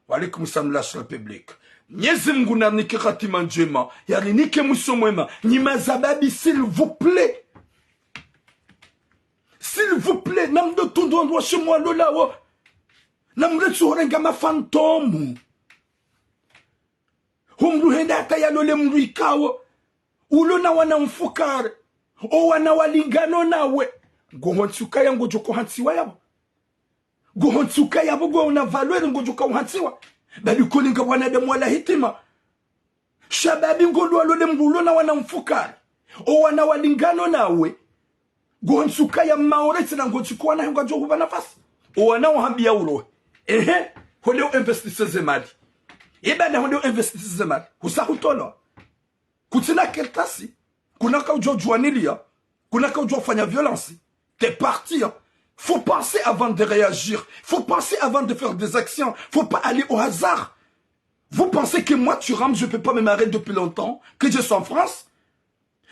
Wa alaikum salam la République. Mnyezi Mngu narinike khatima ndjema, yarinike mwiso mwema. Nyi mazababi, s'il vous plaît. S'il vous plaît, namdo tundu wandru washe mwalolawo. Namretsu hurenga ma fantôme. Ho mdru henda hata yalole mdru ikawo. Ulo na wana mfukare. O wana walingano nawe. Ngohontsi ukaya ngodjo kohantsiwa yapvo. Ngohontsi ukaya yapvo ngwona valeur ngodjo kauhantsiwa. Bali kolinga wanadamu wala hitima. Shababi ngolo walole mdru ulo na wana mfukare. O wana walingano nawe. Ngohontsi ukaya Maore tsina ngontsi ko wana hengo adjo hupva nafasi. O wana wahambiya ulohe. Ehe, hole u investisse ze mali. Eba na hole u investisse ze mali. Husa hutolwa. Kutsina kartasi. Kuna kaudjo djuaniliya. Kuna kaudjo fanya violence. T'es parti, hein. Faut penser avant de réagir. Faut penser avant de faire des actions. Faut pas aller au hasard. Vous pensez que moi, Thuram, je peux pas me marier depuis longtemps, que je suis en France ?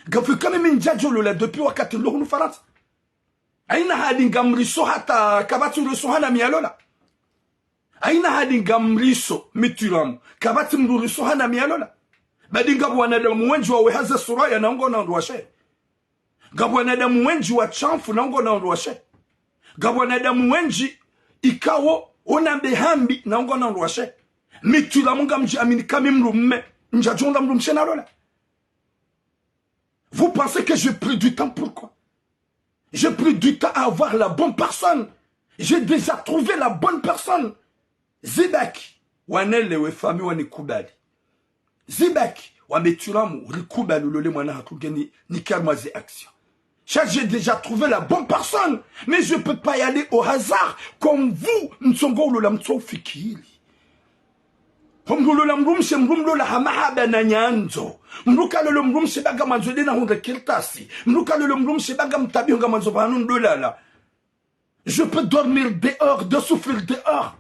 Ngapvo kama mi ndjadjo lola depuis wakati lo hunu Farantsa. Haina hadi ngamriso hata kapvatsi uriso hana mi yalola. Haina hadi ngamriso mi Thuram, kapvatsi mdru uriso hana mi yalola. Badi ngapvo wanadamu wendji waweha ze sura ya na ngwona wandru washe. Ngapvo wanadamu wendji washamfu na ngwona wandru washe. Ngapvo wanadamu wendji ikawo ona mbe hambi na ngwona wandru washe. Mi Thuram ngamdji amini kami mdrume, ndjadjo hundra mdrumshe nalola. Vous pensez que j'ai pris du temps, pourquoi ? J'ai pris du temps à avoir la bonne personne. J'ai déjà trouvé la bonne personne. Zibaki, wanelewe, famille wanikubali. Zibaki, wame Thuram, rikubali ulole mwana hatru nge ni, ni karma ze action. Sha, j'ai déjà trouvé la bonne personne, mais je peux pas y aller au hasard, comme vous, mtsongo ulola mtso ufikiri. Ho mdru ulola mdrumshe, mdru mlola ha mahaba na nyandzo. Mdru kalolo mdrumshe ba ngamwandzo nde na hundre kartasi. Mdru kalolo mdrumshe ba ngamtabiho ngamwandzo pvanu ndolala. Je peux dormir dehors, de souffrir dehors,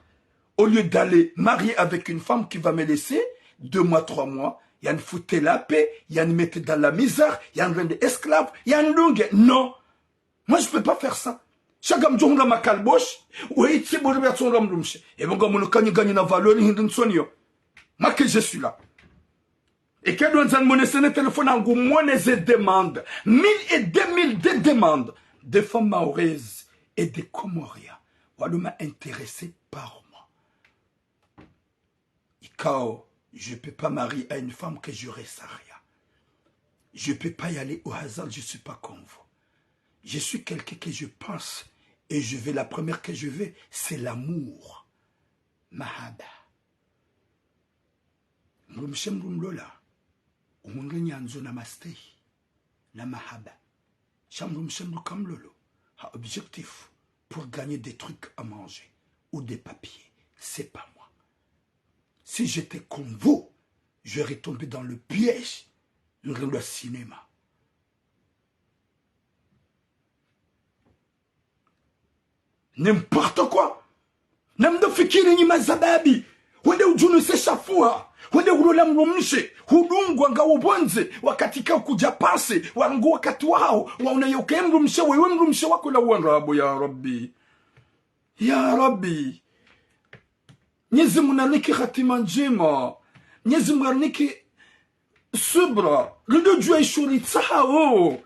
au lieu d'aller marier avec une femme qui va me laisser deux mois, trois mois, yanifute la paix, yanimete dans la misère, yanirende esclave, yanidunge. Non. Moi, je peux pas faire ça. Sha ngamdjo hundra makalboshi, weyi tsi buri bia tsonga mdrumshe. Ebo ngamono kanyi nganyi na valeur hindri ntsoniyo. Moi que je suis là. Eka ndo wandzani monese ne téléphone hangu mwone ze demande. Mille et deux mille de demandes. Des femmes maoraises et des Comoriens. Waluma intéressées par moi. Ikao, je peux pas marier à une femme que je ressaria. Je peux pas y aller au hasard, je suis pas comme vous. Je suis quelqu'un que je pense et je vais, la première que je vais, c'est l'amour. Mahaba. Mdrumshe mdru mlola, uhundre nyandzo na mastehi, na mahaba. Sha mdrumshe mdru kamlolo, ha objectif pour gagner des trucs à manger ou des papiers. C'est pas moi. Si j'étais comme vous, j'aurais tombé dans le piège, nrendwa cinéma. N'importe quoi. Namdo fikiri nyi mazababi. Wende udjunuse shafuha. Wende ulola mdrumshe. Hudungwa ngawo pvondze. Wakati ka kudja pase. Wangu wakati wahaho. Wauna yoke mdrumshe. Wewe mdrumshe wako la wandrabo ya Rabbi. Ya Rabbi. Mnyezi Mungu narinike hatima ndjema. Mnyezi Mungu arinike subra. Rido djuwa isho ritsahawo.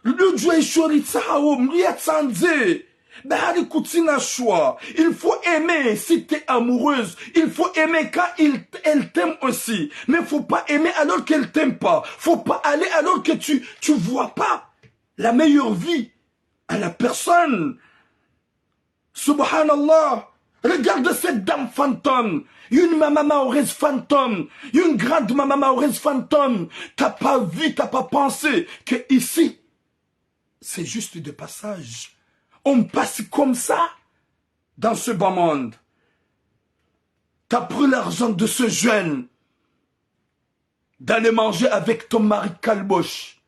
Rido djuwa isho ritsahawo. Mdru yatsandze. Bahari kutsina choix. Il faut aimer si t'es amoureuse. Il faut aimer quand il, elle t'aime aussi. Mais faut pas aimer alors qu'elle t'aime pas. Faut pas aller alors que tu, tu vois pas la meilleure vie à la personne. Subhanallah. Regarde cette dame fantôme. Une maman mahoraise fantôme. Une grande maman mahoraise fantôme. T'as pas vu, t'as pas pensé que ici, c'est juste de passage. On passe comme ça dans ce bas monde. T'as pris l'argent de ce jeune d'aller manger avec ton mari kalbosh.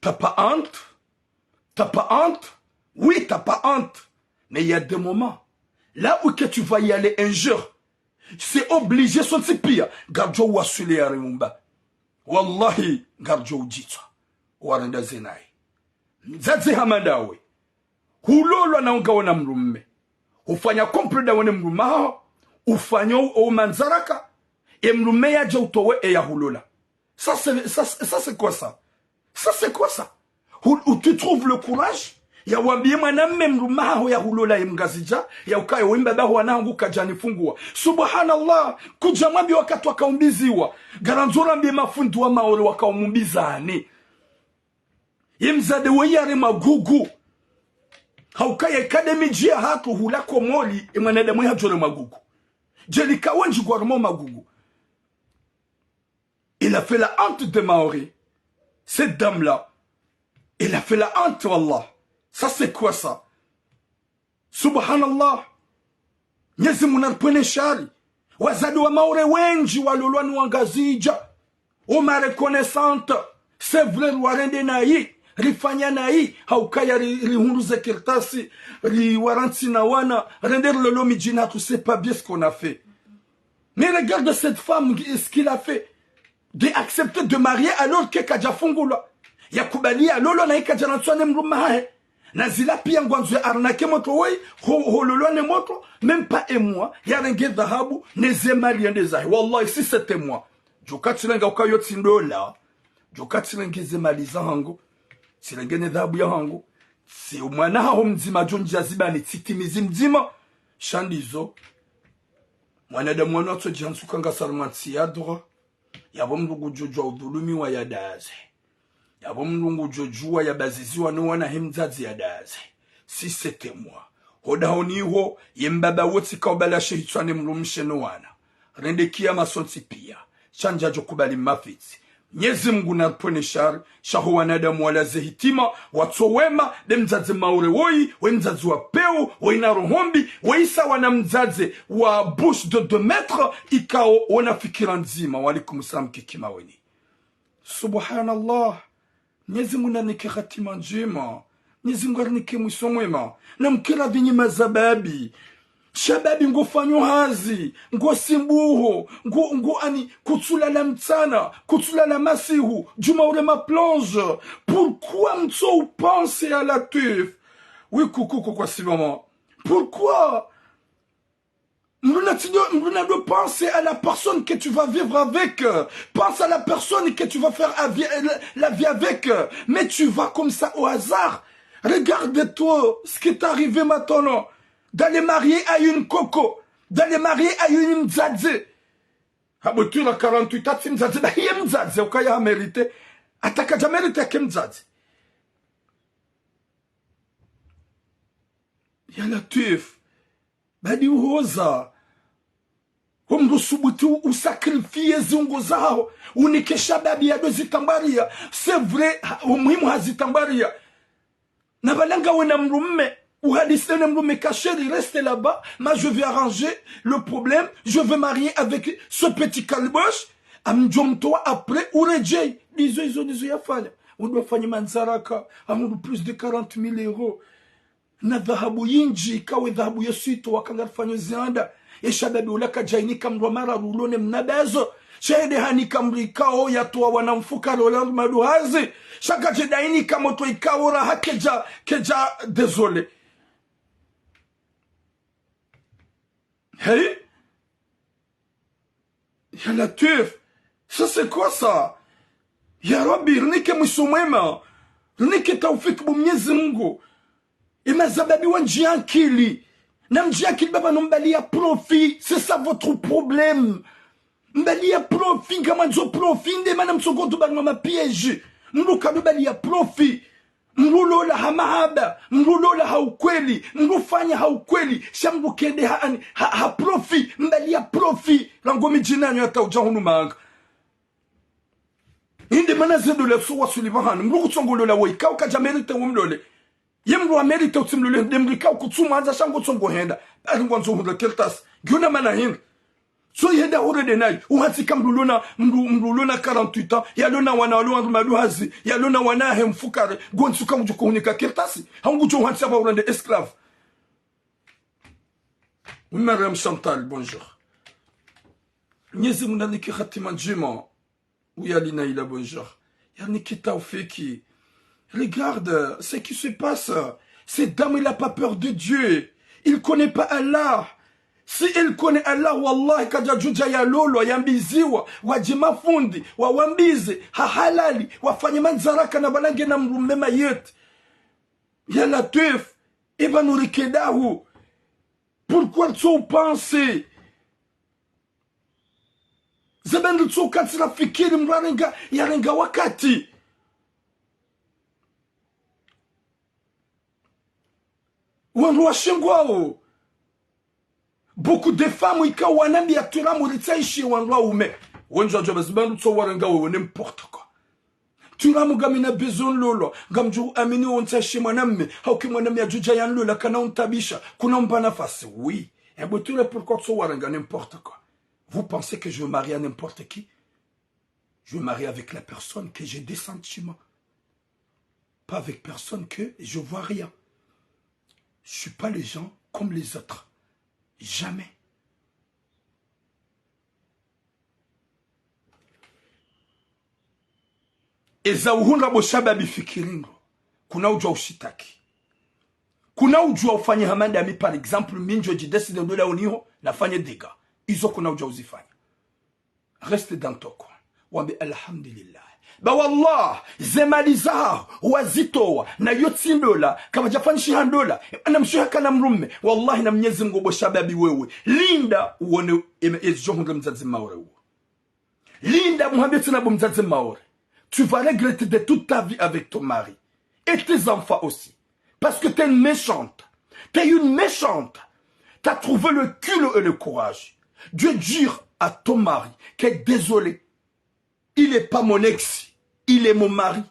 T'as pas honte ? T'as pas honte ? Oui, t'as pas honte. Mais il y a des moments, là où que tu vas y aller un jour, c'est obligé, sontsi pia, ngaridjo waswili ya riumba. Wallahi, ngaridjo udjitswa. Warenda zenayi. Mdzadze hama ndawe. Hulolwa na unga wona mdrume. Hufanya complot ndawe ne mdrume haho. Ufanya o, o mandzaraka. E mdrume yadje utowe e ya hulola. Ça, c'est, ça, c'est, ça, c'est quoi ça ? Ça, c'est quoi ça ? Où, où tu trouves le courage ya wambiye mwanamme mdrume haho ya hulola ye mngazidja, ya ukaya we mbaba ho wana hangu kadja nifungua. Subhanallah, kudja mwambiye wakati wakaumbiziwa. Ngarandzo rambiye mafundi wa Maore wakaumumbizani. Ye mdzadze woyi yare magugu. Haukaya ikade midji ya hatru hula Komori, e mwanadamu yadjore magugu. Djeli kawenji gwarmo magugu. Il a fait la honte de Maore. Cette dame-là. Il a fait la honte, wallah. Ça, c'est quoi ça ? Subhanallah. Mnyezi Mungu naripvwene shari. Wadzadze wa Maore wendji walolwa ni wangazidja. O ma reconnaissante. C'est vrai, riwarende nayi. Rifanya nayi. Haukaya ri, rihundru ze kartasi. Riwarantsi na wana. Rende rilolo midjini hatru, c'est pas bien ce qu'on a fait. Mais regarde cette femme, ce qu'il a fait. De accepter de marier alors que kadja fungulwa. Yakubali yalolwa na ikadja rantswa ne mdrume hahe. Na zila pia ngwandzo ya arnaquer mdru woyi, ho, hololwa ne mdru, même pas un mois, yarenge dhahabu, ne ze mali yende zahe. Wallahi, si c'était moi. Djoka tsirenge ukayo tsi ndola. Djoka tsirenge ze mali zahangu. Tsirenge ne dhahabu yahangu. Tsi mwana haho mdzima djo ndjia zibani tsitimizi mdzima. Sha ndizo. Mwanadamu wanu atsodjihantsuka nga sarumwa ntsi ya droit. Yapvo mdru ngudjo djuwa udhulumiwa yadaze. Yapvo mdru ngudjo djuwa yabaziziwa no wana he mdzadze yadaze. Si c'était moi. Ho dahoni ho, ye mbaba wontsi kaubala she hitswa ne mdrumshe no wana. Rende kiyama sontsi pia. Sha ndjadjo kubali mafitsi. Mnyezi Mungu naripvwene shari, sha ho wanadamu wala ze hitima, watso wema, be mdzadze Maore woyi, we mdzadze wa peu, woyi na roho mbi, woyi sawa na mdzadze wa bouche de deux mètres, ikao wona fikira ndzima. Wa alaikum salam kiki maweni. Subhanallah. Mnyezi Mungu narinike hatima ndjema. Mnyezi Mungu arinike mwiso mwema. Namkira vinyi mazababi. Shababi, ngofanyo hazi, ngosimbuho, ngo, ngo ani, kutsulala mtsana, kutsulala masihu, djuma ure ma plonge. Pourquoi mtso upenser à la teuf? Oui, coucou, coucou, à ce moment. Pourquoi? Mdru na tsi ndo, mdru na ndo penser à la personne que tu vas vivre avec. Pense à la personne que tu vas faire la vie, la, la vie avec. Mais tu vas comme ça au hasard. Regarde-toi ce qui t'est arrivé maintenant. D'aller marier à une koko. D'aller marier à une mdzadze. Habo tu na quarante-huit ans, tsi mdzadze, ba ye mdzadze, ukaya ha mérité. Ata kadja mérité ke mdzadze. Ya Latwif. Badi uhoza. Ho mdru subuti u, usakrifie ziungo zaho. Unike shababi ya ndo zitambariya. C'est vrai, ha, umuhimu ha zitambariya. Na pvala ngawe na mdrume, uhadisi ne mdrume ka chéri, reste là-bas, moi je vais arranger le problème, je vais marier avec ce petit caliboche, amdjo mtowa après, uredjei. Ndizo izo, ndizo yafanya. Undru afanye mandzaraka, amdru plus de quarante mille euros. Na dhahabu yindji, kawe dhahabu yesu itowa ka ngarifanyo zianda. Ye shababi ula kadjainika mdru wa mararu ulo ne mnabazo. Sha yende hanika mdru ikao yatowa wana mfukare ola mdru maduhazi. Sha kadje dainika mdru ikao raha kedja, kedja, désolé. Hey? Ya Latwif, ça c'est quoi ça? Ya Rabbi, rinike mwiso mwema. Rinike taufiki bo Mnyezi Mungu. Ye mashababi wandjiya ankili. Namdjiya ankili baba no mbaliya profit. C'est ça votre problème. Mbaliya profit, ngamwandzo profit, nde mana mtsokodo banwa ma piège. Mdru kado baliya profit. Mdru lola ha mahaba, mdru lola ha ukweli, mdru fanya ha ukweli, sha mdru kende ha ani, ha, ha profit, mbaliya profit, rangu midjini yanyu hata udja hunu manga. Inde mana ze ndola so wasuli pvahanu, mdru kutsongo lola wo ikao kadja mérité wo mlole. Ye mdru wa mérité utsi mlole, nde mdru ikao kutsumwandza sha ngo tsongo henda, bari ngwandzo hundra kartasi, ngiyo na mana hindri. So yenda hurende nayi, uhantsika mdru lona, mdru, mdru lona quarante-huit ans, yalona wana walo wandru maduhazi, yalona wana he mfukare, ngontsuka ngudjo kuhunika kartasi, hau ngudjo uhantsika pvo urende esclave. Oui, Mariam Chantal, bonjour. Mnyezi Mungu nanike hatima ndjema. Oui, Alina Ila, bonjour. Yarinike taufiki. Regarde ce qui se passe. Cette dame, elle a pas peur de Dieu. Il connaît pas Allah. Si elle connaît Allah, wallahi, kadja djudja yalolwa, yambiziwa, wadje mafundi, wawambize, ha halali, wafanye mandzaraka na pvala nge na mdrume mayiti. Ya Latwif, eba nurike dahu. Pourquoi tu penses? Ze bendru tsoka tsila fikiri mdru yarenga, yarenga wakati. Wandru washingwawo. Beaucoup de femmes ikao wanambiya turamu ritsaishiye wandru waume. Wendji wadjo ba ze bendru tso warenga wewe, n'importe quoi. Turamu ngamina besoin nlolwa, ngamdjo amini wo ntsaishiye mwanamme, hauka mwanamme yadjudja yanlola kana untabisha, kuna umba nafasi, oui. Eh ben, tu pourquoi tso warenga n'importe quoi? Vous pensez que je me marie à n'importe qui? Je me marie avec la personne que j'ai des sentiments. Pas avec personne que je vois rien. Je suis pas les gens comme les autres. Jamais. Eza uhundra bo shababi fikiri ndo. Kuna udjua ushitaki. Kuna udjua ufanye hama ndami, par exemple, mi ndjo djidécider ndola uniho, nafanye dégâts. Izo kuna udjua uzifanya. Reste dans ton coin. Wambe alhamdulillah. Ba wallah, ze mali zaho, wazitowa, na yo tsi ndola, kapvadja fanyishiha ndola, na mshiha kana mdrume, wallahi na Mnyezi Mungu bo shababi wewe. Linda, uone, em, ezo hundre mdzadze Maore uwo. Linda, muhambe tsena bo mdzadze Maore. Tu vas regretter de toute ta vie avec ton mari. Et tes enfants aussi. Parce que t'es une méchante. T'es une méchante. T'as trouvé le culot et le courage de dire à ton mari que désolé, il est pas mon ex, il est mon mari.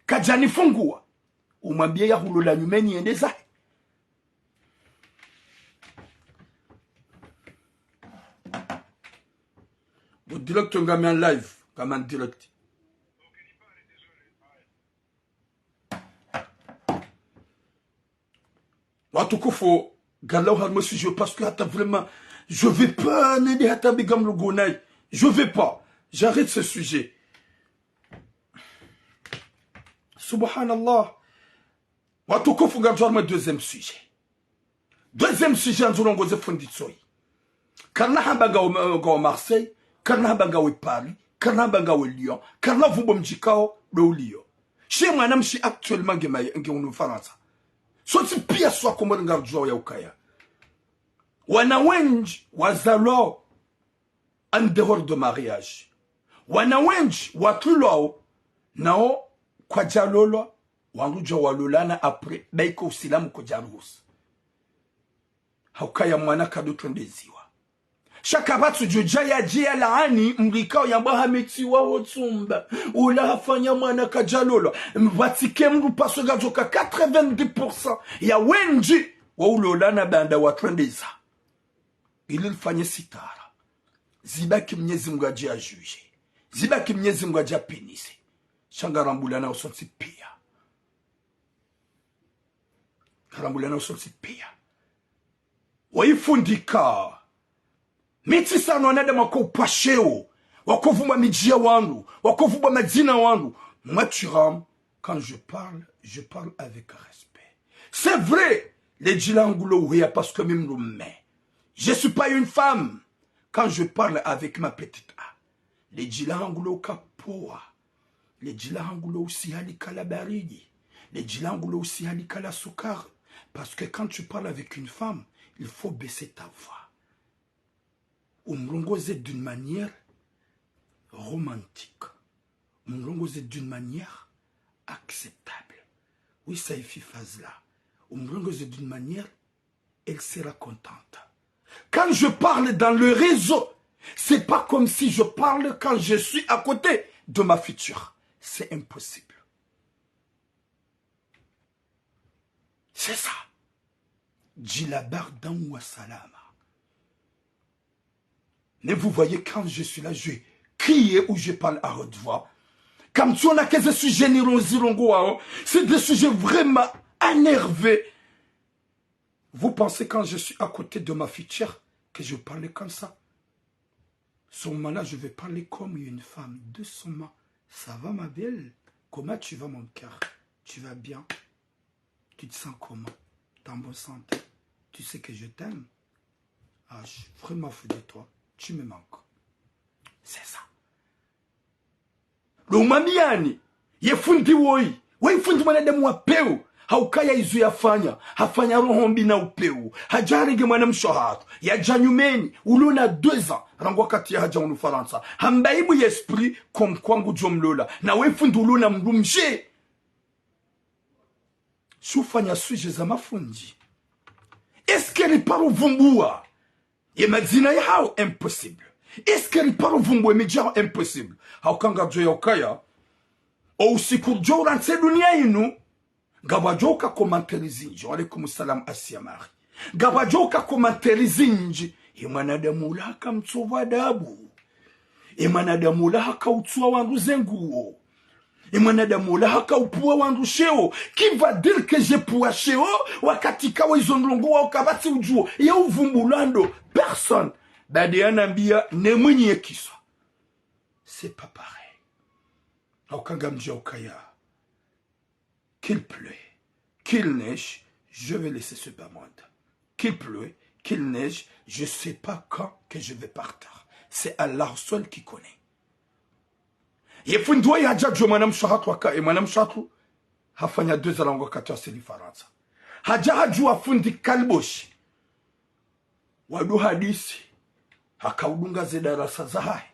Kadjanifungua. Umwambie yahulola nyumeni yende zahe. Bo direct ngami en live, ngami en direct. Watukufu, Ngarlawo harumwa sujet, parce que hata vraiment, je vais pas nende hata mbiga mlugona. Je vais pas. J'arrête ce sujet. Subhanallah. Watukufu, ngaridjo harumwa deuxième sujet. Deuxième sujet, ngamdjo urongoa ze fundi tsoyi. Karina hamba ngawo, ngawo Marseille, karina hamba ngawo Paris, karina hamba ngawo Lyon, karina vumbo mdji kawo ndo uliyo. She mwanamshe actuellement nge ma-, nge hunu Farantsa. Sontsi piya swa Komori ngaridjuwao ya ukaya wana wendji wazalwao en dehors de mariage. Wana wendji watrilwao, nawo kwadjalolwa, wandru dja walolana après, bayiko usilamu kodjaruhusu. Ha ukaya mwana kadotrondeziwa. Sha kapvatsu djo dja yadje yalaani mdru ikao yamba hametsiwa ho tsumba, ula hafanya mwana kadjalolwa. Mpvatsike mdru paswe ngadjoka quatre-vingt-dix pour cent ya wendji waulolana baanda watrondeza. Ili rifanye sitara. Zibaki Mnyezi Mngu yadje ya juge. Zibaki Mnyezi Mngu yadje ya punise. Sha ngarambulanao sontsi piya. Ngarambulanao sontsi piya. Wayifundi ka. Mi tsisaya no wanadamu wako upva sheo, wako vumba midji ya wandru, wako vumba madzina ya wandru. Moi, tu ram-, quand je parle, je parle avec respect. C'est vrai, le dji langu lo uheya parce que mi mdrume. Je suis pas une femme. Quand je parle avec ma petite A, le dji langu lo uka powa. Le dji langu lo usiha likala baridi. Le dji langu lo usiha likala sukari. Parce que quand tu parles avec une femme, il faut baisser ta voix. Umrongoze d'une manière romantique. Umrongoze d'une manière acceptable. Oui, ça y est, Fazla. Umrongoze d'une manière, elle sera contente. Quand je parle dans le réseau, c'est pas comme si je parle quand je suis à côté de ma future. C'est impossible. C'est ça. Djilaba dan wa salama. Mais vous voyez, quand je suis là, je crie ou je parle à haute voix. Quand on a que ce sujet, c'est des sujets vraiment énervés. Vous pensez quand je suis à côté de ma future que je parle comme ça ? Ce moment-là, je vais parler comme une femme, doucement. Ça va, ma belle ? Comment tu vas, mon cœur ? Tu vas bien ? Tu te sens comment ? T'es en bonne santé ? Tu sais que je t'aime ? Ah, je suis vraiment fou de toi. Tu me manques. C'est ça. Lo umwambiyani, ye fundi woyi, woyi fundi mwanadamu wa pewu, ha ukaya izo yafanya, hafanya roho mbi na upewu, hadja harenge mwanamshe hatru, yadja nyumeni, ulo na deux ans, rangu wakati yahadja hunu Farantsa, hamba ibu ye esprit, comme quoi ngudjo mlola, na we fundi ulo na mdrumshe. Sha ufanya sujet za mafundi. Est-ce que riparo vumbuwa ye madzina yahawo ? Impossible. Est-ce que riparo vumbuwa ye midji yahawo ? Impossible. Ha uka ngadjo ya ukaya, o usiku djo urantsi dunia inu, ngapvadjo uka commentaire zindji. Wa alaikum salam, Asia Marie. Ngapvadjo uka commentaire zindji. Ye mwanadamu ula haka mtsovu adabu. Ye mwanadamu ula haka utsuwa wandru ze nguwo. Ye mwanadamu ula haka upvuwa wandru sheo. Qui va dire que je pvuwa sheo, wakati kawe izo ndrongoo wao kapvatsi udjuwo. Ye uvumbulwa ndo ? Personne. Badi yanambiya ne mwinyi ye kiswa. C'est pas pareil. Ha uka ngamdjo ya ukaya. Qu'il pleut, qu'il neige, je vais laisser ce bas monde. Qu'il pleut, qu'il neige, je sais pas quand que je vais partir. C'est Allah seul qui connaît. Ye fundi woyi hadja hadjuwa mwanamshe hatru haka, ye mwanamshe hatru hafanya deux ans rangu wakati wasili Farantsa. Hadja hadjuwa fundi Kalboshi. Wadu hadisi, haka udunga ze darasa zahahe,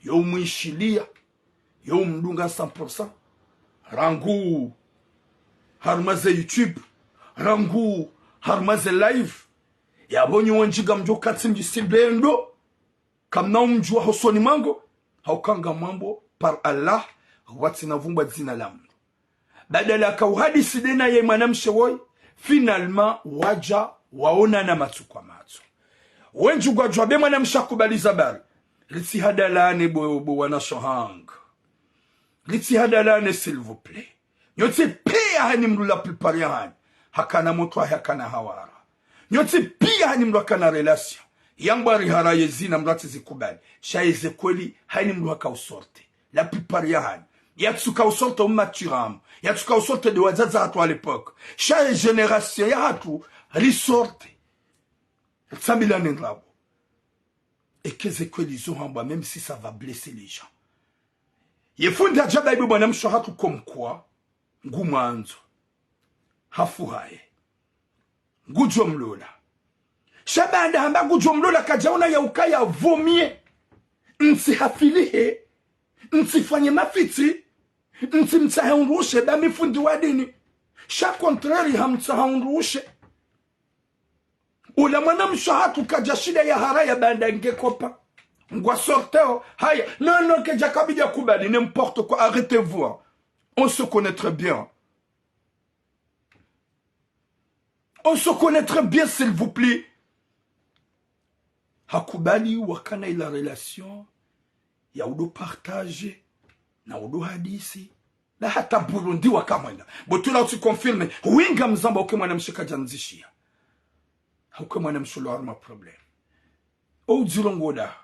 yo umwishiliya, yo umdunga cent pour cent, rangu harumwa ze YouTube, rangu harumwa ze live, yapvo nyi wendji ngamdjo kantsi mdji si mbendo, kamna umdjuwa hosoni mwangu, ha uka ngamwambo, par Allah, watsina vumbwa dzina la mdru. Badala ka uhadisi dena ye mwanamshe woyi, finalement, wadja waonana matso kwa matso. Wendji ngwadjuwa be mwanamshe hakubali ze habari. Ritsihadalane bo, bo wanashe hangu. Ritsihadalane, s'il vous plaît. Nyontsi piya hanyi mdru la plupart yahanyu hakana motro wahe, hakana hawara. Nyontsi piya haina mndru akana relation, yambwa rihara ye zina mndru atsi zikubali. Sha yeze kweli haina mndru haka usorte. La plupart ya haina. Yatsuka usorte umatiramu. Yatsuka usorte de wadzadze hatru à l'époque. Sha ye génération ya hatru, risorte. Ritsambilane ndrabo. Eka ze kweli zo hambwa, même si ça va blesser les gens. Ye fundi hadja hamba ibe mwanamshe hatru comme quoi, ngumwandzo. Hafu haye. Ngudjo mlola. Sha baanda hamba ngudjo mlola kadjaona ya ukaya vaut mieux. Ntsi hafilihe. Ntsi fanye mafitsi. Ntsi mtsahe undrushe ba mi fundi wa dini. Sha contraire hamtsaha undrushe. Ula mwanamshe hatru kadja shinda ya hara ya baanda nge kopa. Ngwa sorteo. Haya. Non, non, kadja kabidi ya kubali. N'importe quoi. Arrêtez-vous, hein. On se connaît très bien. On se connaît très bien, s'il vous plaît. Hakubali wakana ila relation ya udo partager na udo hadisi. Na hata Burundi wakamwenda. Bo tula utsi confirme. Winga mzamba uke mwanamshe kadja ndzishiya. Hauke mwanamshe lo haruma problème. O udziro ngoda.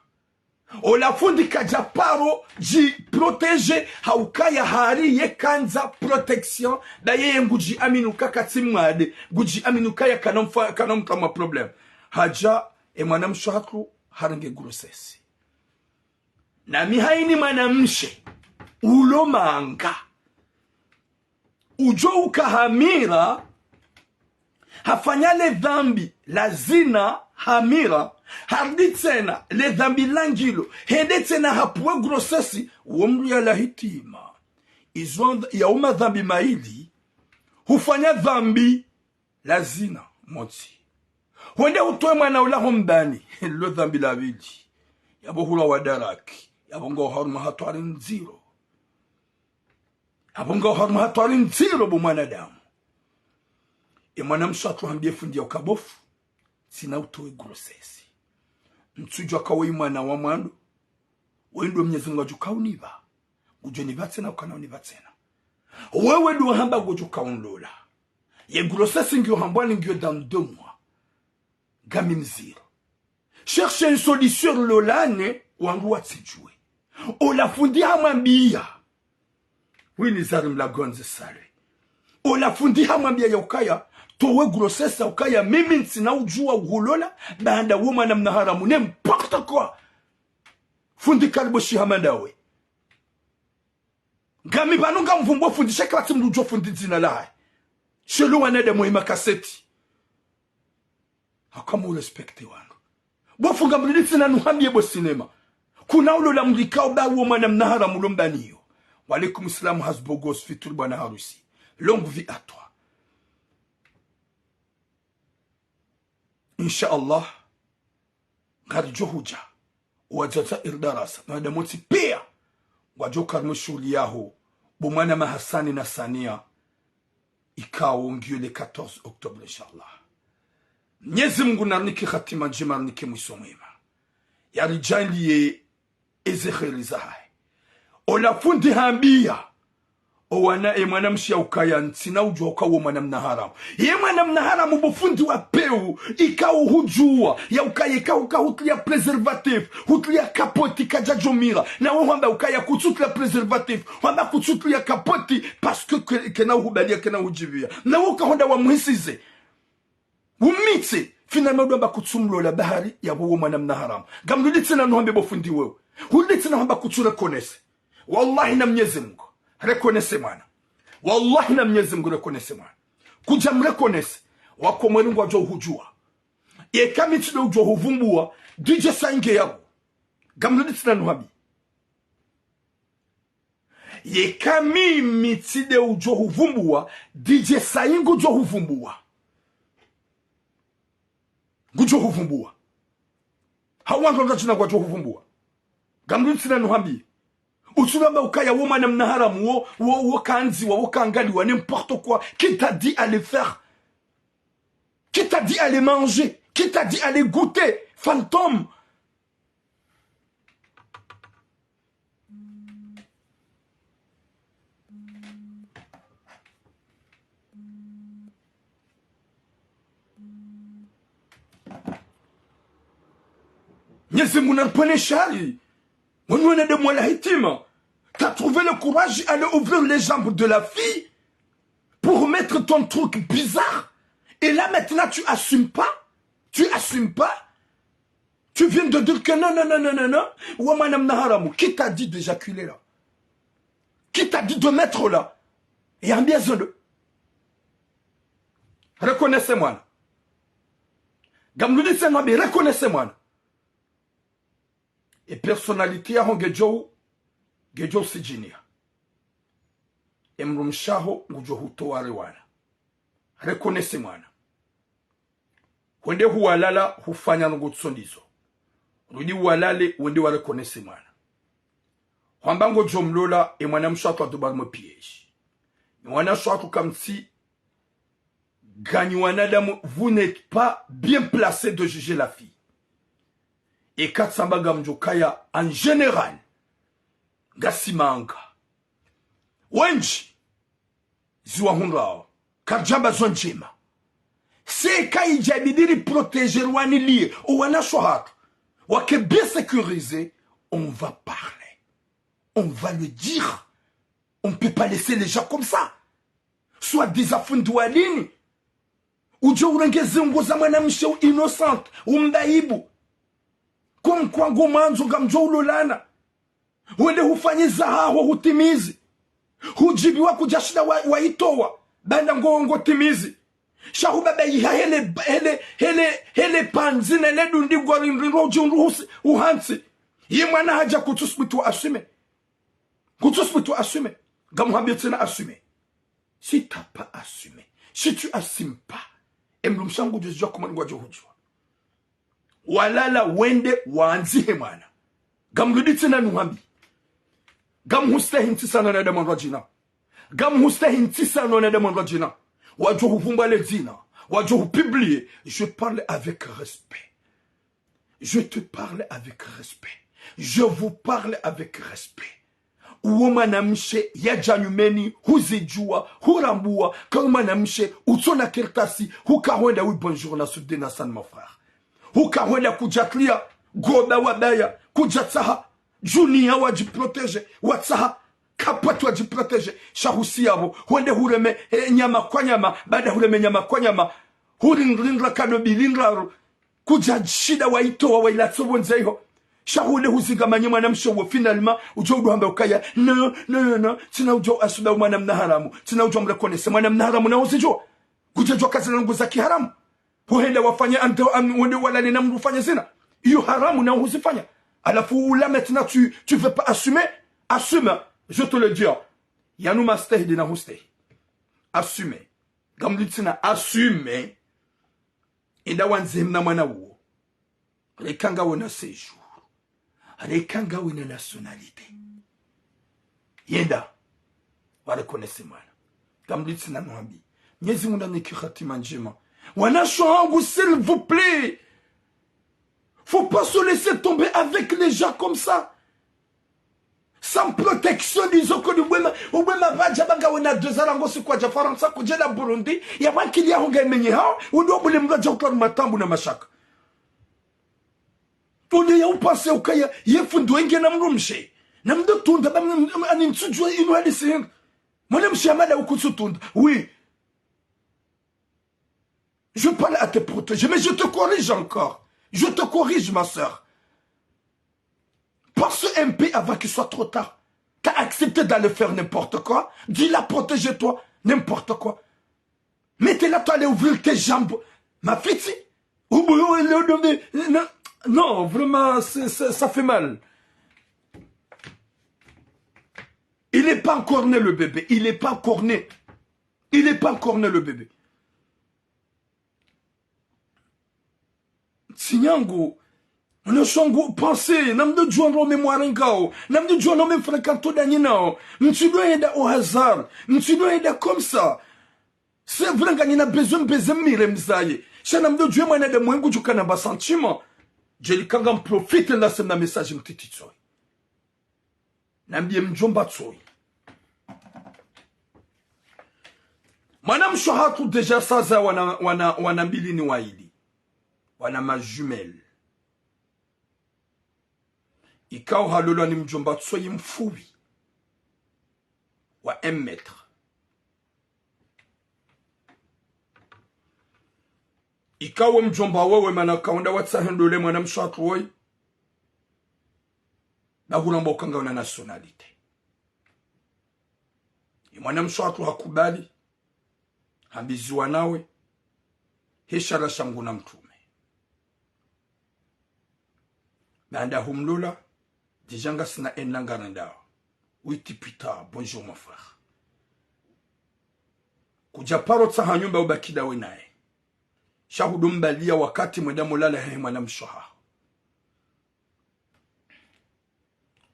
Ola fundi kadja paro dji protéger, haukaya hari ye kandza protection, ba yeye ngudji amini uka katsi mwade, ngudji amini ukaya kana mfa-, kana mtama problème. Hadja, e mwanamshe hatru, harenge grossesse. Na mi haina mwanamshe, ulo manga. Udjo uka hamira, hafanya le dhambi la zina hamira, harudi tsena le dhambi la ngilo, hende tsena hapvuwe grossesse, wo mndru yala hitima. Izo ndha-, ya uma dhambi mayili, hufanya dhambi la zina, motsi. Hwende hutowe mwana ula hombani, lo dhambi la pvili. Yapvo hula wa daraki, yapvo nga uharuma hatwari ndziro. Apvo nga uharuma hatwari ndziro bo mwanadamu. E mwanamshe hatru hambiye fundi ya uka bo fundi, ntsina utowe grossesse. Ntsudjua ka weyi mwana wa mwando, weyi ndo Mnyezi Mungu adjo ka unipva. Ngudjo nipva tsena, ukana unipva tsena. Wewe ndo hamba ngodjo ka unlola. Ye grossesse ngiyo hambwa ni ngiyo dans deux mois. Ngami mdziro. Cherche une solution lolane, wangu watsidjuwe. Ola fundi hamwambiya. Wini zari mlagonze sale. Ola fundi hamwambiya ya ukaya, towe grossesse ya ukaya, mimi ntsina udjuwa uhulola, baanda wo mwana mna haramu, n'importe quoi. Fundi kalibo shiha mandawe. Ngami pvanu ngamvumbuo fundi, sha kapvatsi mndru udjo fundi dzina lahahe. Shelo wanadamu he makaseti. Haka mu respecter wandru. Bo fundi ngamlili tsina nuhambiye bo cinéma. Kuna ulola mndru ikao ba wo mwana mna haramu lo mbaniyo. Wa alaikum salam, Hasbogos Fitur bwana harusi. Longue vie à toi. Insha Allah. Ngaridjo hudja. Wadzadze irdarasa. Na wada motsi piya. Ngwadjo karimwe shuhuli yaho. Bo mwana ma Hasani na Sania. Ikao ngiyo le quatorze octobre, insha Allah. Mnyezi Mungu narinike hatima ndjema, narinike mwiso mwema. Yaridjaanliye eze kheri zahahe. Ola fundi hambiya. Owana e mwanamshe ya ukaya ntsina udjuwa uka wo mwana mna haramu. Ye mwana mna haramu bo fundi wa pewu, ikao hudjuwa, ya ukaya ikao uka hutuliya préservatif, hutuliya kapoti kadjadjomira. Na wo hwamba ukaya kutsutuliya préservatif, hwamba kutsutuliya kapoti, parce que ke-, kena uhubaliya, kena uhudjiviya. Na wo uka honda wa muhisize. Umitse, finalement, ndo hamba kutsumlola bahari, yapvo wo mwana mna haramu. Ngamlili tsina nuhambe bo fundi wewe. Hulili tsina hamba kutsu reconnaître. Wallahi na Mnyezi Mungu. Reconnaître mwana. Wallahi na Mnyezi Mungu reconnaître mwana. Kudja mreconnaître. Wakomori ngwadjo hudjuwa. Yeka mi tsi ndo udjo huvumbuwa. D J Saï nge yapvo. Ngamlili tsina nuhambi. Yeka mimi tsi nde udjo huvumbuwa, D J Saï ngudjo huvumbuwa. Ngudjo huvumbuwa. Hau wandru wandru tsina ngwadjo huvumbuwa. Ngamlili tsina nuhambi. Utsulamba ukaya wo mwana mna haramu wo, wo, wo kandziwa, wo kangaliwa, n'importe quoi. Qui t'a dit aller faire ? Qui t'a dit aller manger ? Qui t'a dit aller goûter ? Fantôme. Mnyezi Mungu na mpvone shari. Wanu wana de mwa la hitima. T'as trouvé le courage d'aller ouvrir les jambes de la fille pour mettre ton truc bizarre. Et là, maintenant, tu assumes pas. Tu assumes pas. Tu viens de dire que non, non, non, non, non, non. Wa mwana mna haramu. Qui t'a dit d'éjaculer là? Qui t'a dit de mettre là? Et en bien de. Reconnaissez-moi là. Gamludi Senwabi, reconnaissez-moi là. E personnalité yaho ngedjo, ngedjo sidjiniha. E mdrumshe waho ngudjo hutowa rewana. Reconnaissez-moi là. Hwende huwalala hufanya ndrongo tsi ndizo. Rudi huwalale wende wa reconnaissez-moi là. Hwamba ngodjo mlola e mwanamshe watru adobarimo piège. Ni wanashe watru kamtsi ganyi wanadamu, vous n'êtes pas bien placé de juger la fille. Eka tsamba ngamdjo kaya en général. Ngasi manga. Wendji. Ziwahundrao. Karidjamba zo ndjema. C'est quand il y a des protéger loin lié. Ou wanashe hatru. Wake bien sécurisé. On va parler. On va le dire. On peut pas laisser les gens comme ça. Soi-disant fundi wa dini. Udje urenge zingo za mwanamshe innocente, umdaibu. Comme quoi ngo mwandzo ngamdjo ulolana. Wende hufanye zahaho hutimizi. Hudjibiwa kudjashinda wa, waitowa. Banda ngo, ngo timizi. Sha hubaba yiha hele, hele, hele, hele panzi na le dundi ngwa rindri ro djundu husi, uhantsi. Ye mwana hadja kutsusubutu assumer. Kutsusubutu assumer. Ngamuhambio tsena assumer. Si t'as pas assumé, si tu assumes pas, e mdrumshe waho ngudjo zidjuwa comment ngwadjo hudjuwa. Walala wende wandzihe mwana. Ngamludi tsena nuhambi. Ngamhustehi ntsi sana na damandwa djina. Ngamhustehi ntsi sana na damandwa djina. Wadjo huvumbwa le dzina. Wadjo hupublier. Je parle avec respect. Je te parle avec respect. Je vous parle avec respect. Uwo mwanamshe yadja nyumeni, huzidjuwa, hurambuwa, ka uwo mwanamshe utsona kartasi, huka hwenda oui bonjour na sudde na san mon frère. Huka hwenda kudjatlia, goba wabaya, kudjatsaha, djuniya wadjiprotéger, watsaha, kapvatsi wadjiprotéger, sha husi yapvo, hwende hureme, eh, nyama kwa nyama, banda hureme nyama kwa nyama, hurindrindra kado bilindraru, kudjashinda waitowa wailatso pvondze iho. Sha hule huzinga manye mwanamshe wo finalement, udjo udu hamba ukaya, non, non, non, non, tsina udjo asuba mwana mna haramu, tsina udjo mreconnaître mwana mna haramu na uzidjuwa. Kudjadjuwa kazina ndrongo za kiharamu. Huhenda wafanye ante, am, wende walale na mdru ufanye zina. Iyo haramu na huzifanya. Halafu ula maintenant tu, tu veux pas assumer, assume, je te le dis. Yanu mastehidi na hustehi. Assume. Ngamlitsina assume. Enda wandze mna mwana uwo. Reka ngawe na séjour. Reka ngawe na nationalité. Yenda. Wa reconnaître mwana. Ngamlitsina nuhambi. Mnyezi Mungu nanike hatima ndjema. Wanashe wangu, s'il vous plaît. Faut pas se laisser tomber avec les gens comme ça. Sans protection, disons que ubwema, ubwema pvadja ba ngawe na deux ans rangu si kwadja Farantsa kudjenda Burundi, ya wankili yaho ngayimenye hao, undi wabule mdru adja utwari matambu na mashaka. Undi ya upanse ukaya, ye fundi wenge na mdrumshe. Na mdru tunda ba m-, m-, ani ntsudjuwa inu hadisi hindri. Mwanamshe ya mada ukutsu tunda. Oui. Je parle à te protéger, mais je te corrige encore. Je te corrige, ma sœur. Pense un peu avant qu'il soit trop tard. T'as accepté d'aller faire n'importe quoi. Dis-la, protège-toi. N'importe quoi. Mais t'es là, toi, aller ouvrir tes jambes. Ma fille, si. Au bout, non, non, vraiment, c'est, c'est, ça fait mal. Il n'est pas encore né, le bébé. Il n'est pas encore né. Il n'est pas encore né, le bébé. Ntsi nyangu, mwanashe wangu, pense, na mdru djuwa ndo mémoire ngao, na mdru djuwa ndo même fréquenté danyinao, mtsidjo yenda au hasard, mtsidjo yenda comme ça. C'est vrai nganyina besoin, besoin mire mzaye. Sha na mdru djuwa mwanadamu wengu djukana ba sentiment. Djeli kanga mprofite la sema message mtiti tsoyi. Nambiye mdjomba tsoyi. Mwanamshe hatru déjà saza wana, wana, wana mbili ni waili. Wana ma jumelles. Ikao halolwa ni mdjomba tsoyi mfuwi wa un mètre. Ikao mdjomba wewe mana kaunda watsaha ndole mwanamshe hatru woyi. Ba huramba uka ngauna nationalité. Ye mwanamshe hatru hakubali. Hambiziwa nawe. He shara sha Mngu na mtrume. Baanda humlola, déjà ngasina ena ngarendao. Huit ans plus tard, bonjour mon frère. Kudja paro tsaha nyumba ubaki ndawe naye. Sha hudo mbaliya wakati mwenda mulala he mwanamshe haho.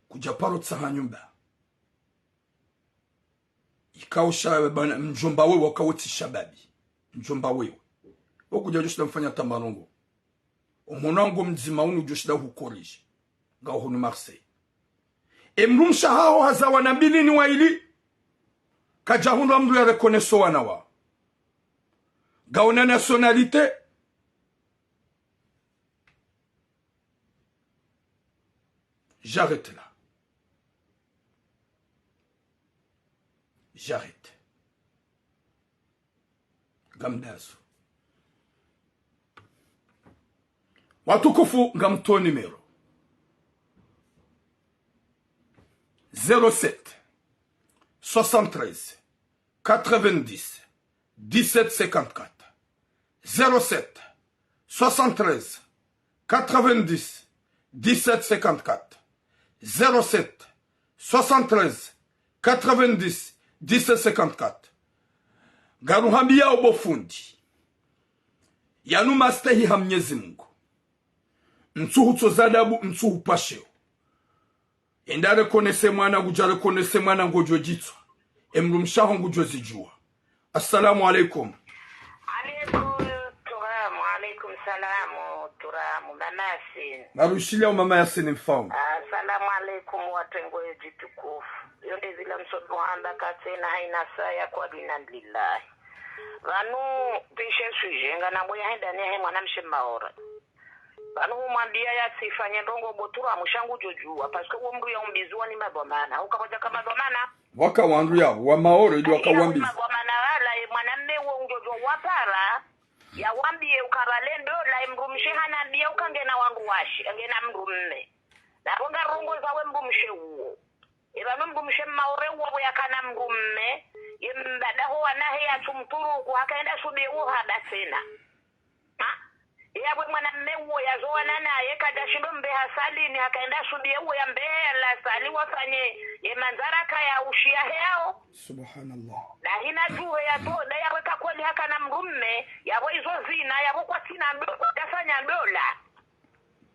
Kudja paro tsaha nyumba. Ikao sha bana, mdjomba wewe wakao tsi shababi. Mdjomba wewe. Wo kudja djoshinda mfanya tamarongo. Omwana wangu mdzima unu djoshinda hukorije. Ngao hunu Marseille. E mdrumshe haho haza wana mbili ni waili. Kadja hundru mdru ya reconnaître wana wa. Ngauna nationalité. J'arrête là. J'arrête. Ngamdazo. Watukufu, ngamtoa numéro. Zéro sept, soixante-treize, quatre-vingt-dix, dix-sept cinquante-quatre. Zéro sept, soixante-treize, quatre-vingt-dix, dix-sept cinquante-quatre. Zéro sept, soixante-treize, quatre-vingt-dix, dix-sept cinquante-quatre. Ngaruhambiyao bo fundi. Yanu mastehi ha Mnyezi Mungu. Ntsu hutsoza adabu, ntsu hupvasheo. Enda reconnaître mwana, ngudja reconnaître mwana ngodjo djitswa. E mdrumshe haho ngudjo zidjuwa. Assalamu alaikum. Alaikum turamu, alaikum salamu, turamu, mama Yasin. Narushiliya mama Yasin mfaume. Assalamu alaikum, watengwe djitukufu. Yo nde zila msodo handa katsena haina saya kwa dina lillahi. Pvanu pishe sujet, ngana mbuya henda ni he mwanamshe Maore. Pvanu humwambiya yatsifanye ndrongo bo turamu sha ngudjo djuwa, parce que wo mdru ya umbiziwa ni madhwamana. Uka kwadjaka madhwamana. Waka wandru yapvo, wa Maore, ndo waka wambizi. Madhwamana wala, ye mwanamme wo ngudjo djuwa wapara, ya wambiye uka pvale ndola, ye mdrumshe hanambiya uka ngena wandru washe, ngena mdrumme. Napvo ngarongoza we mdrumshe uwo. Epvanu mdrumshe Maore uwo yakana mdrumme, ye mbadaho wanahe yatsumtruku, hakaenda shubiye uwo haba tsena. Ha? Yapvo mwanamme uwo yazowana naye, kadjashindo mbe hasalini, hakaenda shubiye uwo yambe hela sali wafanye ye mandzara kaya ushiya heyao. Subhanallah. Dahina djuhe yato, da yapvo ka kweli hakana mdrumme, yapvo izo zina, yapvo kwatsina ndo-, kwadjafanya ndola.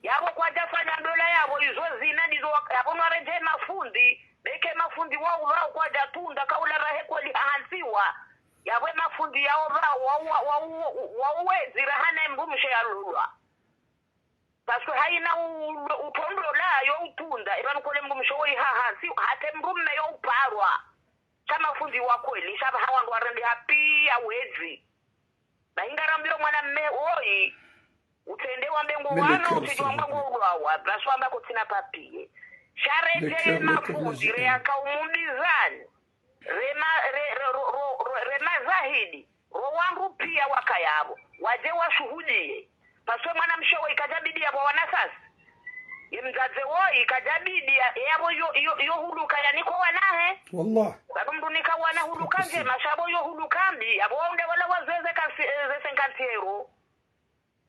Yapvo kwadjafanya ndola yapvo izo zina ndizo wak-, yapvo nwaredjeye mafundi, beke mafundi wa upvao kwadjatunda, kaula rahe kweli hahantsiwa. Yapvo mafundi yao pvao, wa, wa, wa, wa, wa uwedzi rahana mdrumshe yalolwa. Parce que haina u-, u-, utondola yo utunda, epvanu kole mdrumshe woyi hahantsi, hata mdrumme yo uparwa. Sha mafundi wa kweli, sha pvaha wandru warende hapvi ya wedzi. Bahi ngarambiyo mwanamme woyi, utsende wambe ngo wano, utsidjuwa mba ngo ulwawa, pvaswamba kotsina papiye. Sha redjeye mafundi, re yaka umumbizani. Re ma-, re, re, ro, ro, ro, re mazahidi, ro wandru piya waka yapvo, wadje washuhudiye. Parce que mwanamshe woyi kadjabidi yapvo wanasasi. Ye mdzadze woyi kadjabidi ya, yapvo yo, yo, yo huluka yaniko wanahe. Wallah. Pvanu mdru nika wana huluka ndjema, sha pvo yo huluka mbi, yapvo wonde wala wazeze kasi, eh, ze cinquante euros.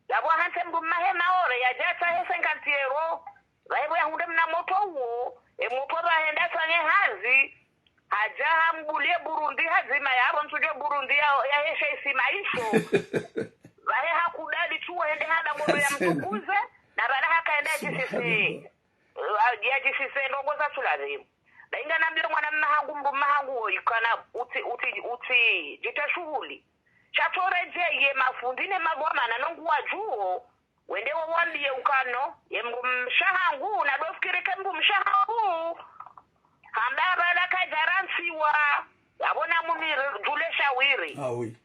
Yapvo hantse mdru mmahe Maore, yadja tsahe cinquante euros. Pvahe pvo yahundre mna moto uwo, e moto pvahenda fanye hazi. Hadja hambuliye Burundi hadzima, yapvo ntsudjo Burundi ya, ya heshe isi maisho. Pvahe hakubali tsuwo hende hada ngono ya mtukuze, na pvala hakaenda yadjisise. Subhanallah. Eh, yadjisise ndrongo za sulazimu. Bahi nganambiyo mwanamme hangu, mdru mme hangu woyi kana utsi, utsi, utsi, djita shuhuli. Sha tsoredjeye mafundi ne madhwamana no nguwadjuwo, wende wawambiye ukano, ye mdrumshe hangu, na dofikiri ke mdrumshe hangu. Hamba pvala kadjarantsiwa, yapvo na muni djule shawiri. Ah, oui.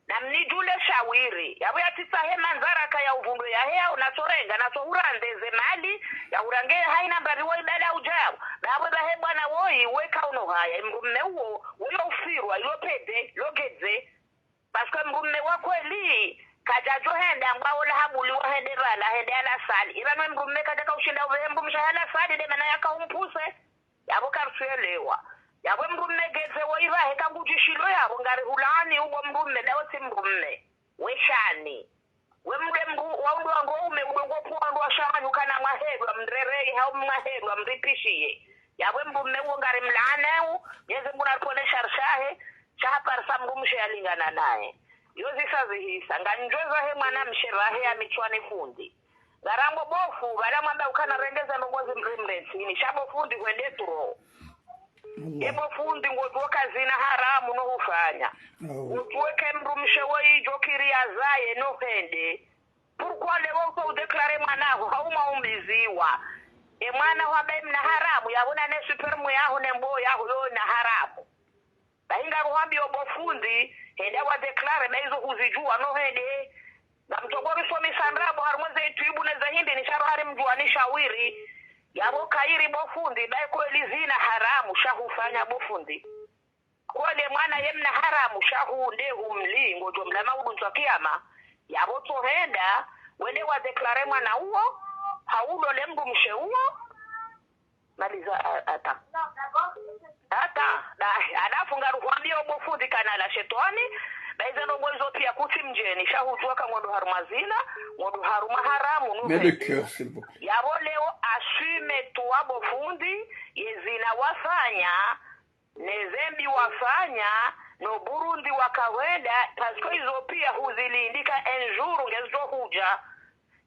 Na mnidjule shawiri. Yapvo yatsitsahe mandzara ka ya uvundwe yahe yao, natsorenga, natsohurandre ze mali, yahurange haina mbapvi woyi bala udjao. Bapvo bahe bwana woyi, weka uno haya, mdrume uwo, woyo ufirwa, ilo pede, lo gedze. Parce que mdrume wa kweli, kadjadjo henda, ngwaola habuli wa hende pvala, hende alasali. Ipvanu mdrume kadjaka ushinda uvehe mdrumshe alasali, nde mana yaka umpuse. Yapvo karisuelewa. Yapvo mdrume gedze woyi pvahe kangudjishilo yapvo ngarihulaani uwo mdrume, ndawo tsi mdrume. Weshani. We mdru, mdru, waundru wandru waume, udongo pvwandru washahanyu kana mwahelwa, mrerei, hau mwahelwa, mripishiye. Yapvo mdrume uwo ngarimlaaneo, Mwenyezi Mungu naripvone shari shahe, shaha parisa mdrumshe yalingana naye. Yo zisa zihisa, nganidjo zahe mwanamshe pvahe ya mitswani fundi. Ngarambo bo fundi, pvala mwamba ukana rendeza ndrongo zimri mrentsini, sha bo fundi hwende tro. Ye bo fundi ngodjuo ka zina haramu no hufanya. Ngodjuo ke mdrumshe woyi djo kiri yazaye no hende. Pourquoi leo uso udéclarer mwana aho, hauma umbiziwa. E mwana hwamba mna haramu, yapvo na ne sperme yaho ne mbo yaho yo na haramu. Bahi ngaruhwambiyo bo fundi, henda wadéclarer, ba izo huzidjuwa no hende. Ngamtsoko risomesa ndrabo, harumwa ze YouTube ne ze hindri, ni sharo hari mdjuwa ni shawiri. Yapvo kayiri bo fundi, ba kweli zina haramu, sha hufanya bo fundi. Kweli mwana ye mna haramu, sha hu nde humli, ngodjo mlama udu ntswa kiyama. Yapvo tso henda, wende wadéclarer mwana uwo, hau ulole mdrumshe uwo, maliza, a-, ata. Ata, da, halafu ngaruhwambiyo bo fundi kana la shetwani, ba izo ndrongo izo piya kutsi mdjeni, sha hudjuwa ka ngondo harumwa zina, ngondo harumwa haramu, no hende. Yapvo leo assume toi bo fundi, ye zina wafanya, ne zembi wafanya, no Burundi wakahwenda, parce que izo piya huzilindi ka un jour ngezidjo hudja.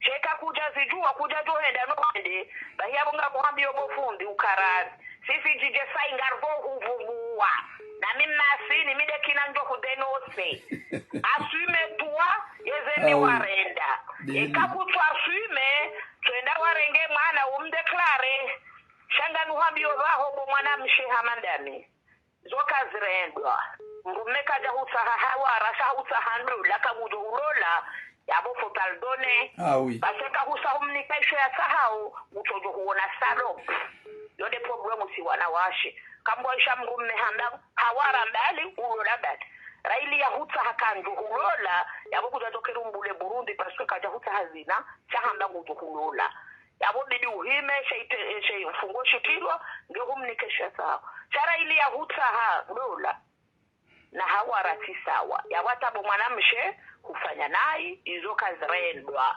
Sha eka kudja zidjuwa kudjadjo henda no hende, bahi yapvo ngamuhambiyo bo fundi ukarari. Sisi djidje sayi ngaripvo huvumuwa. Na mi masini, mi nde kina ndjo hudénoncer. Assume toi, ye zembi warenda. Eka kutsu assume, tswenda warenge mwana umdéclarer. Sha nganuhambiyo pvaho bo mwanamshe hama ndami. Zo kazirendwa. Mdrume kadja hutsaha hawara, sha hutsaha ndola, kangudjo hulola, yapvo faut pardonner. Parce que ka husa humnika isho yatsahao, ngutsodjo huona salope. Yo nde problème si wanawashe. Kambo isha mdrume hamba, hawara mbali, ulola mbali. Raili ya hutsaha kandjo hulola, yapvo kudja tokeri mbule Burundi, parce que kadja hutsaha zina, sha hamba ngudjo hulola. Yapvo bidi uhime, she ite-, she mfungo shitilwa, nge humnike she sawa. Sha raili ya hutsaha ndola. Na hawara tsi sawa. Yapvo ata bo mwanamshe, hufanya nayi, izo kazirendwa.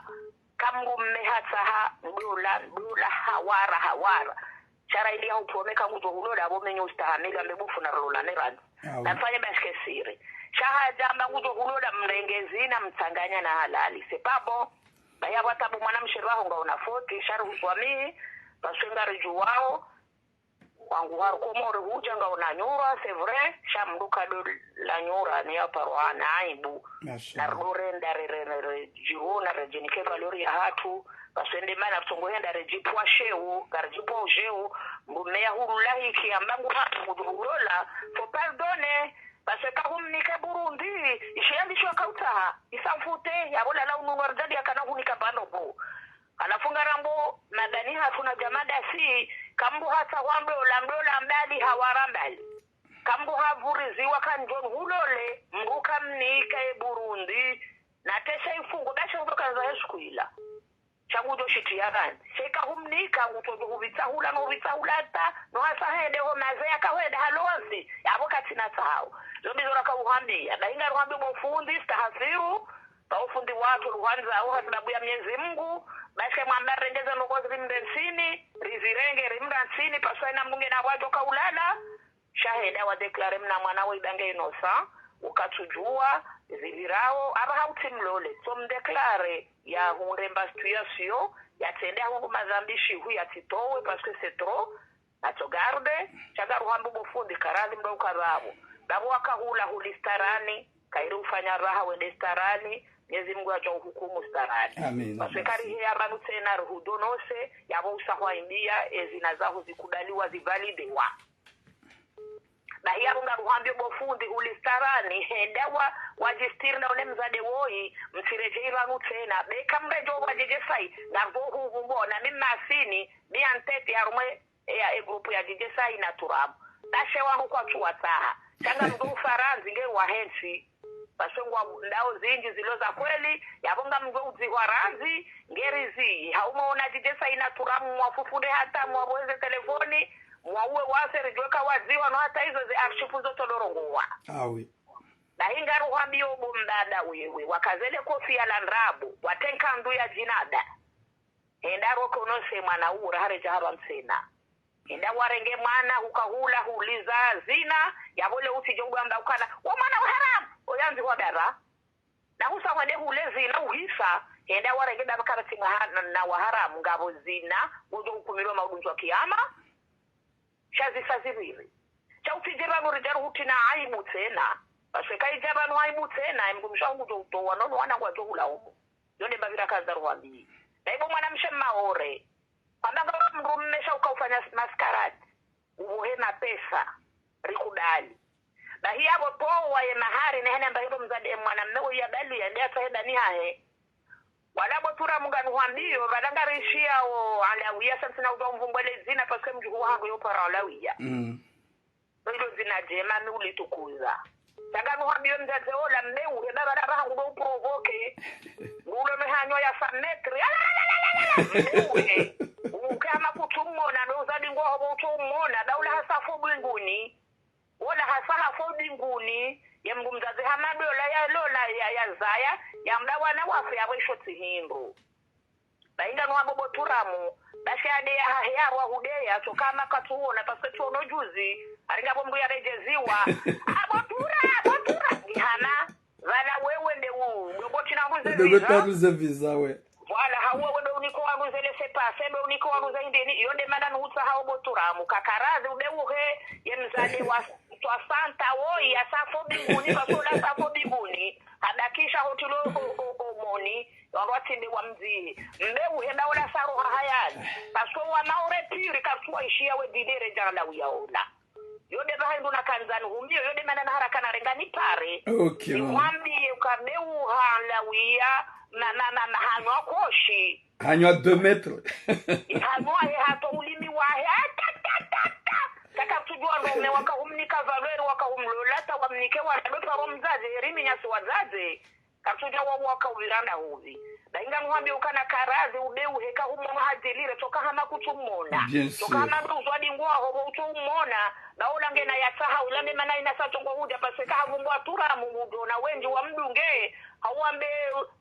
Ka mdrume hatsaha ndola, ndola, hawara, hawara. Sha raili ya hupromeka ngudjo hulola, yapvo menye ustahamili, ambe bo fundi narilola ne randzi. Namfanye bashike siri. Sha hadja amba ngudjo hulola mrenge zina mtsanganya na halali. C'est pas bon. Bahi yapvo ata bo mwanamshe pvaho ngauna foti, sha rihuswamihi, parce que ngaridjuwao, wangu haru Komori hudja ngauna nyura, c'est vrai, sha mdru kado la nyura, ni ya parwa na aibu. Narido renda re, re, re, re, djirona, redjenike valeur yahatru, parce que nde mana tsongo henda redjipva sheo, ngaridjipvao sheo, mdrume ya hulu lahiki, amba ngu hata ngudjo hulola, faut pardonner, parce que ka humnike Burundi, isho yandisho kautsaha, il s'en foutait, yapvo lala ununwa ridjadi yakana hunika pvanu bo. Halafu ngarambo, madani hatru na djamada si, ka mdru hatsaha ndola, ndola mbali, hawara mbali. Ka mdru havuriziwa kandjo hulole, mdru kamnika e Burundi, na tesha ifungo, basha hutoka nza he siku ila. Sha ngudjo shitiya pvandzi. Sha eka humnika, ngutsodjo hupvitsahula, no hupvitsahula ata, no hasa hende ho maze yakahwenda halozi, yapvo katsina tsawo. Zo ndizo raka uhambiya. Bahi ngaruhambiyo bo fundi, stahafiru, ba ufundi watru ruhwandzao ha sababu ya Mwenyezi Mungu, basha mwamba rendeza ndrongo ziri mrentsini, rizirenge rimrantsini, parce que ina mdru ngena wadjo kaulala, sha henda wadéclarer mna mwana wo ibange innocent, ukatsudjuwa, zipvirao, apvaha utsi mlole, tso mdéclarer, ya hundre mba situation, ya tsende ya hundru madhambi shihu ya tsitowe, parce que c'est trop, na tso garder, sha ngaruhambiyo bo fundi karadhi mdru ukapvapvo. Pvapvo wakahula huli starani, kayiri ufanya raha wende starani, Mwenyezi Mungu yadjo uhukumu starani. Parce que kariheya pvanu tsena rihudonose, yapvo usahwa imbiya, ezina zaho zikubaliwa, zivalidewa. Bahi yapvo ngaruhwambio bo fundi, hulistarani, henda wa, wadjistiri na ule mdzadze woyi, mtsiredjeyi pvanu tsena. Be kamredjeyi wadjedjesai, ngamdjo hupvumbo, na mi masini, mi antete harumwa, e, ya, e groupe ya djedjesai na turamu. Bashe wanu kwatsu watsaha. Sha ngamdjo ufarandzi nge wahentsi. Bashe ngwa ndao zindji zilo za kweli, yapvo ngamdjo udzihwa randzi, ngeri zi. Haumwa ona djedjesai na turamu, mwafufunde hata, mwapvweze telefoni, mwauwe wase ridjuwe ka wadzihwa, no hata izo ze archives zo tolorongolwa. Ah oui. Bahi ngaruhwambio bo mbaba wewe, wakazele kofiya la ndrabo, watenka ndu ya djinada. Henda rokonose mwana ura haredja hapva mtsena. Henda warenge mwana, huka hula, huliza zina, yapvo le utsidjo udjwamba ukana, wo mwana wa haramu, oyandzihwa dara. Na husa hwende hule zina, uhisa, henda warenge dara kapvatsi mwa ha-, na, na wa haramu, ngapvo zina, ngodjo hukumilwa maudunzwa kiyama, sha zisa zipviri. Sha utsidje pvanu ridja ruhutrina aibu tsena. Bashe kayidja pvanu aibu tsena, emdrumshe wahangu ngudjo utowa, nono wana ngwadjo hula umu. Yo nde mbapvi rakandza ruhwambiye. Na ibo mwanamshe Maore. Hamba nga mdrume sha uka ufanya mascarade. Upvohe mapesa. Rikubali. Bahi yapvo towa ye mahari, nehene amba hilo mdzadze mwanamme uya bali, yende atsahe dani hahe. Wala bo turamu nganuhwambiyo, pvala ngarishiyao Alawiya, sha ntsina udjuwa umvumbwele dzina, parce que mdjuhu wahangu yo para Alawiya. Mm. Ilo dzina djema mi ulitukuza. Sha nganuhwambiyo mdzadze ola mbeuhe, baba la bahangu ndo uprovoke. Ngulo ne hanyo ya sa mètres. Ala, ala, ala, ala, ala. Mbeuhe. Uke hama kutsumona, no uzadi ngo hobo utsumona, daula hasa fo binguni. Wola hasa hafo binguni, ye mdru mdzadze hama dola ya lola ya, ya zaya, ya mda wana wafe ya wesho tsi hindru. Bahi nganuhwambo bo turamu, bashe ade ya hahe ya rwa hudeya, tsoka hama katsuona, parce que tsuono juzi, haringa bo mdru yaredjeziwa. Ah, bo tura, bo tura, ni hama, pvala wewe nde u, nde bo tsina mbuze. Nde bo visa. Taruze visa we. Voilà, hauwe wendo uniko wanu ze laissez-passer, ndo uniko wanu ze hindrini, yo nde mana nuhutsaha obo turamu. Kakarazi ude uhe, ye mdzadze wa soixante woyi, ya sa fo binguni, parce que ola sa fo binguni. Habakisha hotilo ho, ho, ho moni, wandru watsimbe wa mdziye. Mbeuhe nda ola sa roha hayani. Parce que wa Maore pire, kartsuwa ishiya we didere djana la uyaona. Yo nde pvaha indru nakandza nihumbiyo, yo nde mana na haraka narenga nipare. Ok, mama. Nihwambiye uka mbeuha Alawiya, ma, ma, ma, ma, hanywa koshi. Hanywa deux mètres. Hanywa he hato ulimi wahe, ah, ta, ta, ta, ta. Sha katsudjuwa ndo ume wakahumnika valeur, wakahumlola, ta wamnike wana ndo paro mdzadze, eri mi nyasi wadzadze. Katsudja wa waka uviranda huvi. Bahi nganuhwambiyo ukana karazi ude uhe ka humona hadjelire, tsoka hama kutsumona. Bien sûr. Tsoka hama ndo uzwadi ngwaho bo utso umona. Ba ola ngena ya tsaha ula nde mana ina sa tsongo hudja, parce que ka havumbwa turamu udjo na wendji wa mdunge. Hauwambe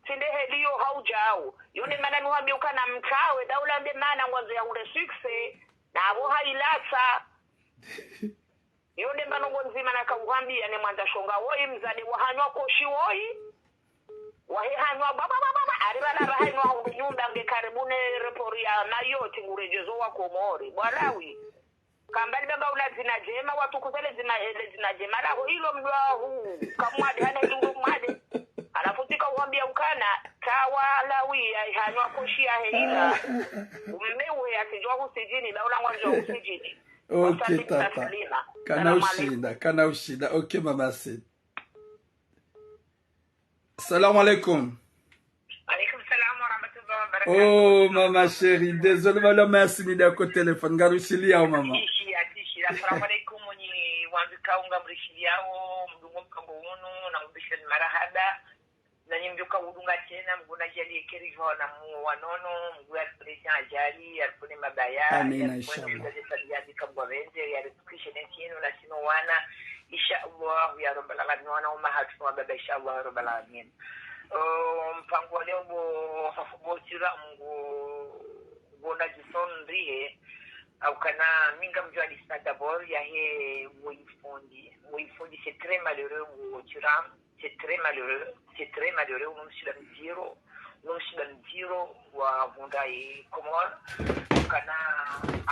tsi nde heli yo haudjau. Yo nde mana nuhwambiyo ukana mtrawe, daula nde mana ngwandzo ya ure succès. Na abo hailatsa. Yo nde mbano ngo ndzima nakauhwambiya ne mwandza shonga woyi, mdzadze wa hanywa koshi woyi. Wahe hanywa ba, ba, ba, ba, ba. Ari pvala pvaha inu hahundru nyumba nge karibu ne aéroport ya Mayotte nguredjezo wa Komori. Bo Alawiya. Kamba ni baba ula dzina djema, watukuza le dzina, eh, le dzina djema laho ilo mdru wahu. Kamwade, hana ndungu mwade. Halafu tsika uhwambiya ukana, tsawa Alawiya, hanywa koshi yahe ila. Umme uhe, atsidjuwa husidjini, daula ngwandzo husidjini. Ok, tata. Kana ushinda, kana ushinda. Ok, mama Sidi. Salamu alaikum. Alaikum salam wa rahmatullahi wa barakatuh. Oh, mama chérie, désolé, wala masini nda ko téléphone, ngarushiliyawo, mama. Atishiliya, atishiliya. Assalamu alaikum, nyi wandru ikao ngamrishiliyawo, mdungo mpango unu, na mbisheni marahaba. Na nyi mdjoka udunga tsena, Mngu nadjaliye keri djuwa na mu wanono, Mngu ya tulesha ajali, ya rifune mabaya, amina, ya rifune, inshallah, mdadze famiya zika Mngu apvendze, ya rifukishe ne ntsi inu na sinu wana, inshallah, ya rabbal alamin, wana wa mahatru wa baba, inshallah, ya rabbal alamin. Oh, mpango wa leo bo, bo tira Mngu, bo na jison rihe, au kana mi ngamdjo hadisi d'abord yahe woyi fundi, woyi fundi, c'est très malheureux, bo tira. C'est très malheureux, c'est très malheureux, uno msiba mdziro, uno msiba mdziro wahundra ye Komori, ukana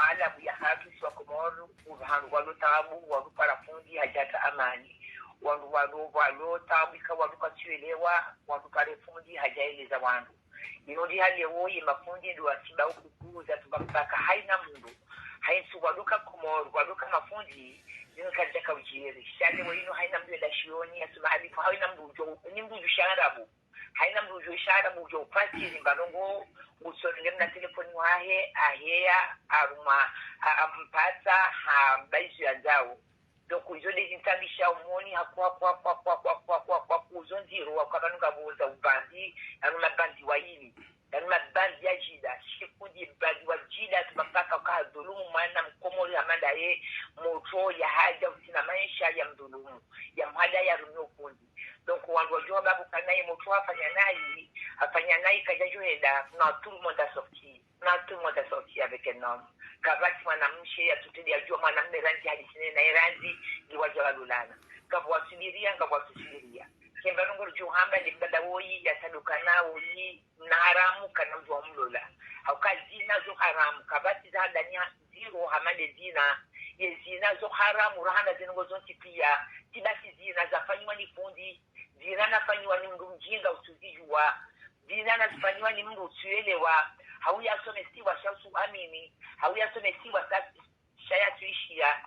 alabu yahatru si wa Komori, upvahanu walo tabu, walo para fundi, hadja hata amani. Wandru walo, walo tabu, ika walo katsiwelewa, walo pare fundi, hadja eleza wandru. Ino ndi hali yawo ye mafundi ndo wasiba ukukuza tuba mpaka haina mndru. Haina ntsu waduka Komori, waduka mafundi, Zinu kazidjaka udjiri. Sha leo inu haina mndru yenda shioni, yasoma alifu, haina mndru udjo, ni mndru udjo sharabu. Haina mndru udjo sharabu, udjo upatiri, mba ndrongo, ngutsonge mna telefoni wahe, aheya, aruma, a-, ampatsa, ha, mba izo yandzao. Donc, izo nde zintsabisha umoni, haku, haku, haku, izo ndziro, wakaba nunga boza ubandi, anu mabandi wa ili. Yaani mabandi ya jida, shikundi bandi wa jida, tubakaka uka hadhulumu mwana mkomori hama ndaye, motro ya hadja utsina maesha ya mdhulumu, ya mhada ya rumio fundi. Donc, wandru wadjuha babu kana ye motro hafanya nayi, hafanya nayi kadja djo henda, na tout le monde a sorti, na tout le monde a sorti avec un homme. Kapvatsi mwanamshe ya tutedi ya djuwa mwanamme randzi hadisine naye randzi, ngiwadja walulana. Ngapvo wasubiria, ngapvo wasusubiria. Kemba nungo djuhamba ni mbaba woyi, ya tadukana woyi, na haramu kana mndru wa mlola. Hauka zina zo haramu, kapvatsi za handani ha-, ziro hama nde zina. Ye zina zo haramu, rahana ze ndrongo zontsi pia. Tsi basi zina zafanyiwa ni fundi, zina nafanyiwa ni mndru mjinga utsuzidjuwa, zina nazifanyiwa ni mndru utsuelewa. Hau yasomesiwa sha utsuamini, hau yasomesiwa sa-, sha yatsuishiya.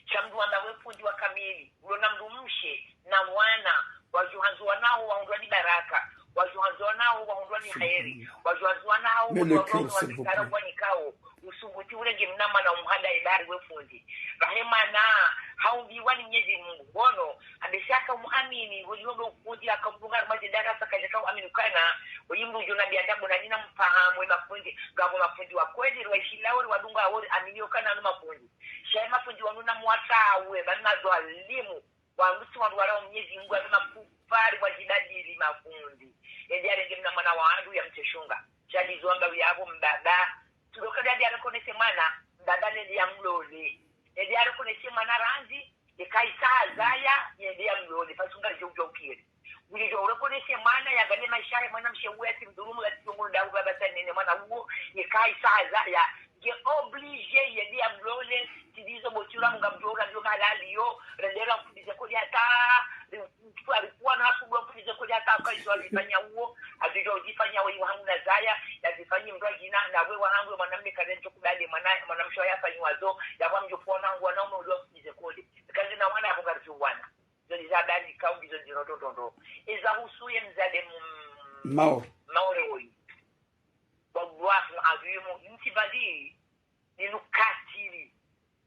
Sha mndru wamba we fundi wa kamili, ulo na mndru mshe, na wana, wadjuhandzo wanao wahundrwa ni baraka, wadjuhandzo wanao wahundrwa ni kheri, wadjuhandzo wanao wahundrwa ni karo kwanikao, usubuti urenge mna mwana umhada ibari we fundi. Bahe mwana, haumbiwa ni Mnyezi Mungu, ngono, ambe shaka umuamini, wodjiho be ufundi, haka mdunga harumwa ze darasa, kadjaka uamini ukana, oyi mndru udjo na bianda bona nina mfahamu, we mafundi, ngapvo mafundi wa kweli, rwa ishilao, ri wadunga wori, amini ukana anu mafundi. Sha ye mafundi wanu na mwaka we, bani madhwalimu, wanu tsi wandru wala Mnyezi Mungu, wanu makufari, wadjibadili mafundi. Ende yarenge mna mwana wandru ya mtseshunga. Sha ndizo wamba uyapvo mbaba. Tudoka dadi yarekonese mwana, mbaba nende ya mlole. Ende yarekonese mwana randzi, yeka isa hazaya, yende ya mlole. Pvatsi unga lidjo udjo ukiri. Ulidjo urekonese mwana, yangaliye maesha yahe mwanamshe uwo yatsi mdhulumu, yatsi tongo ndahu baba sa nene mwana uwo, yeka isa hazaya, nge obligé yende ya mlole, tsi ndizo botsura munga mdjo ura ndiyo malali yo, rendera mfundize kodi hata, ri-, ri-, rikuwa na kubwa mfundize kodi hata, kwa izo azifanya uwo, azidjo uzifanya we wahangu na zaya, yazifanyi mndru ajina, na we wahangu we mwanamme kare ndjo kubali, mwana, mwanamshe wa yafanyiwa zo, ya kwa mdjo kuona wangu wanaume ulio mfundize kodi. Kazi na wana ya kunga wana. Zo ni za bani kaumbi zo ndziro ndrondrondro. Eza husu ye mzade m-, Maore. Maore woyi. Wallahi adhimu, ntsi bali, ni nukatili,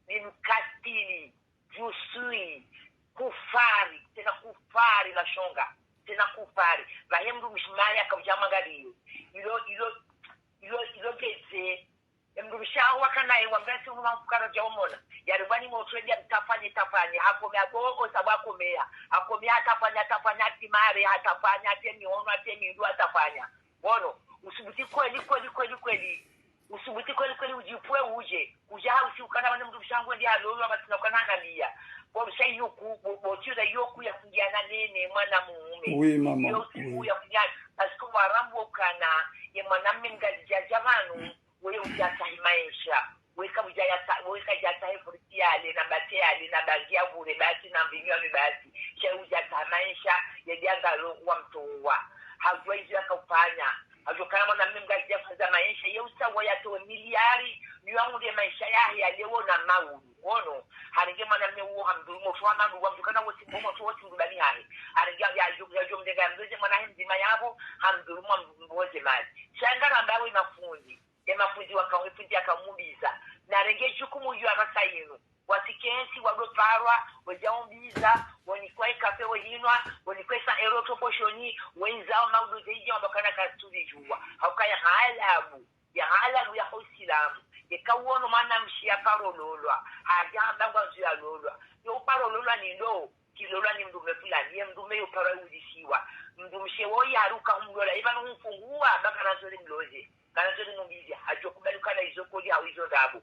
ni nukatili, jusui, kufari, tsena kufari la shonga, tsena kufari. Bahe mndru mshimaya kaudja mangaliye. Ilo, ilo, ilo, ilo keze, emndru mshe wakana ye wamba tsi unu mfukara dja umona. Yari bwani motro ya mtafanye, tafanye. Hakomea bo, osa bwa komea. Hakomea hatafanya, hatafanya, hatsi mare, hatafanya, hatsi mihono, hatsi mindru, hatafanya. Ngono, usubuti kweli, kweli, kweli, kweli. Usubuti kweli, kweli, udjipve udje. Kudja hausi ukana wane mndru mshe wangu ndi halolwa, matsina ukana angalia. Bo mshe yuku, bo, bo tsi uza yuku ya kungiana nene, mwana mume. Oui, maman, yo usiku oui. Ya kungiana. Parce que warambo ukana, ye mwanamme Mngazidja dja pvanu, weye udja tsaha maesha, weka udja yatsa-, weka dja tsaha furiti yale, na bate yale, na bangi ya vure basi, na mvinyo yale basi. Sha udja tsaha maesha, yende yangalo wa mtowa. Hadjuwa izo yakaufanya. Hadjuwa kana mwanamme Mngazidja fanya maesha, ye usawa yatowe miliari, yu yahundre maesha yahe ya leo na maudu. Ngono, harenge mwanamme uwo hamdhulumu, motro wa mandu, wa mtukana wosi, motro wosi mdubani hahe. Harenge ya, ya, ya, ya mdenga ya mloze mwana he mdzima yapvo, hamdhulumu, hamboze mali. Sha ngaramba we mafundi. Ye mafundi waka-, ye fundi yakamubiza. Narenge jukumu iyo apvasa inu. Watsikensi, wado parwa, wedja umbiza, wonikwa ikafe wehinwa, wonikwa isa ero toposhoni, wenzao maudu ze idja wamba kana katsuli djuwa. Hauka ya halabu, ya halabu ya ho Isilamu. Yeka uono mwanamshe ya paro lolwa, hadja hamba ngwandzo ya lolwa. Yo uparo lolwa ni ndo, kilolwa ni mndrume fulani, ye mndrume yo paro yulisiwa. Mndrumshe woyi haruka humlola, ipvanu humfunguwa, amba kana ndzori mloze. Kana ndzori mumbize, hadjo kubali ukana izo kodi hau izo ndrabo.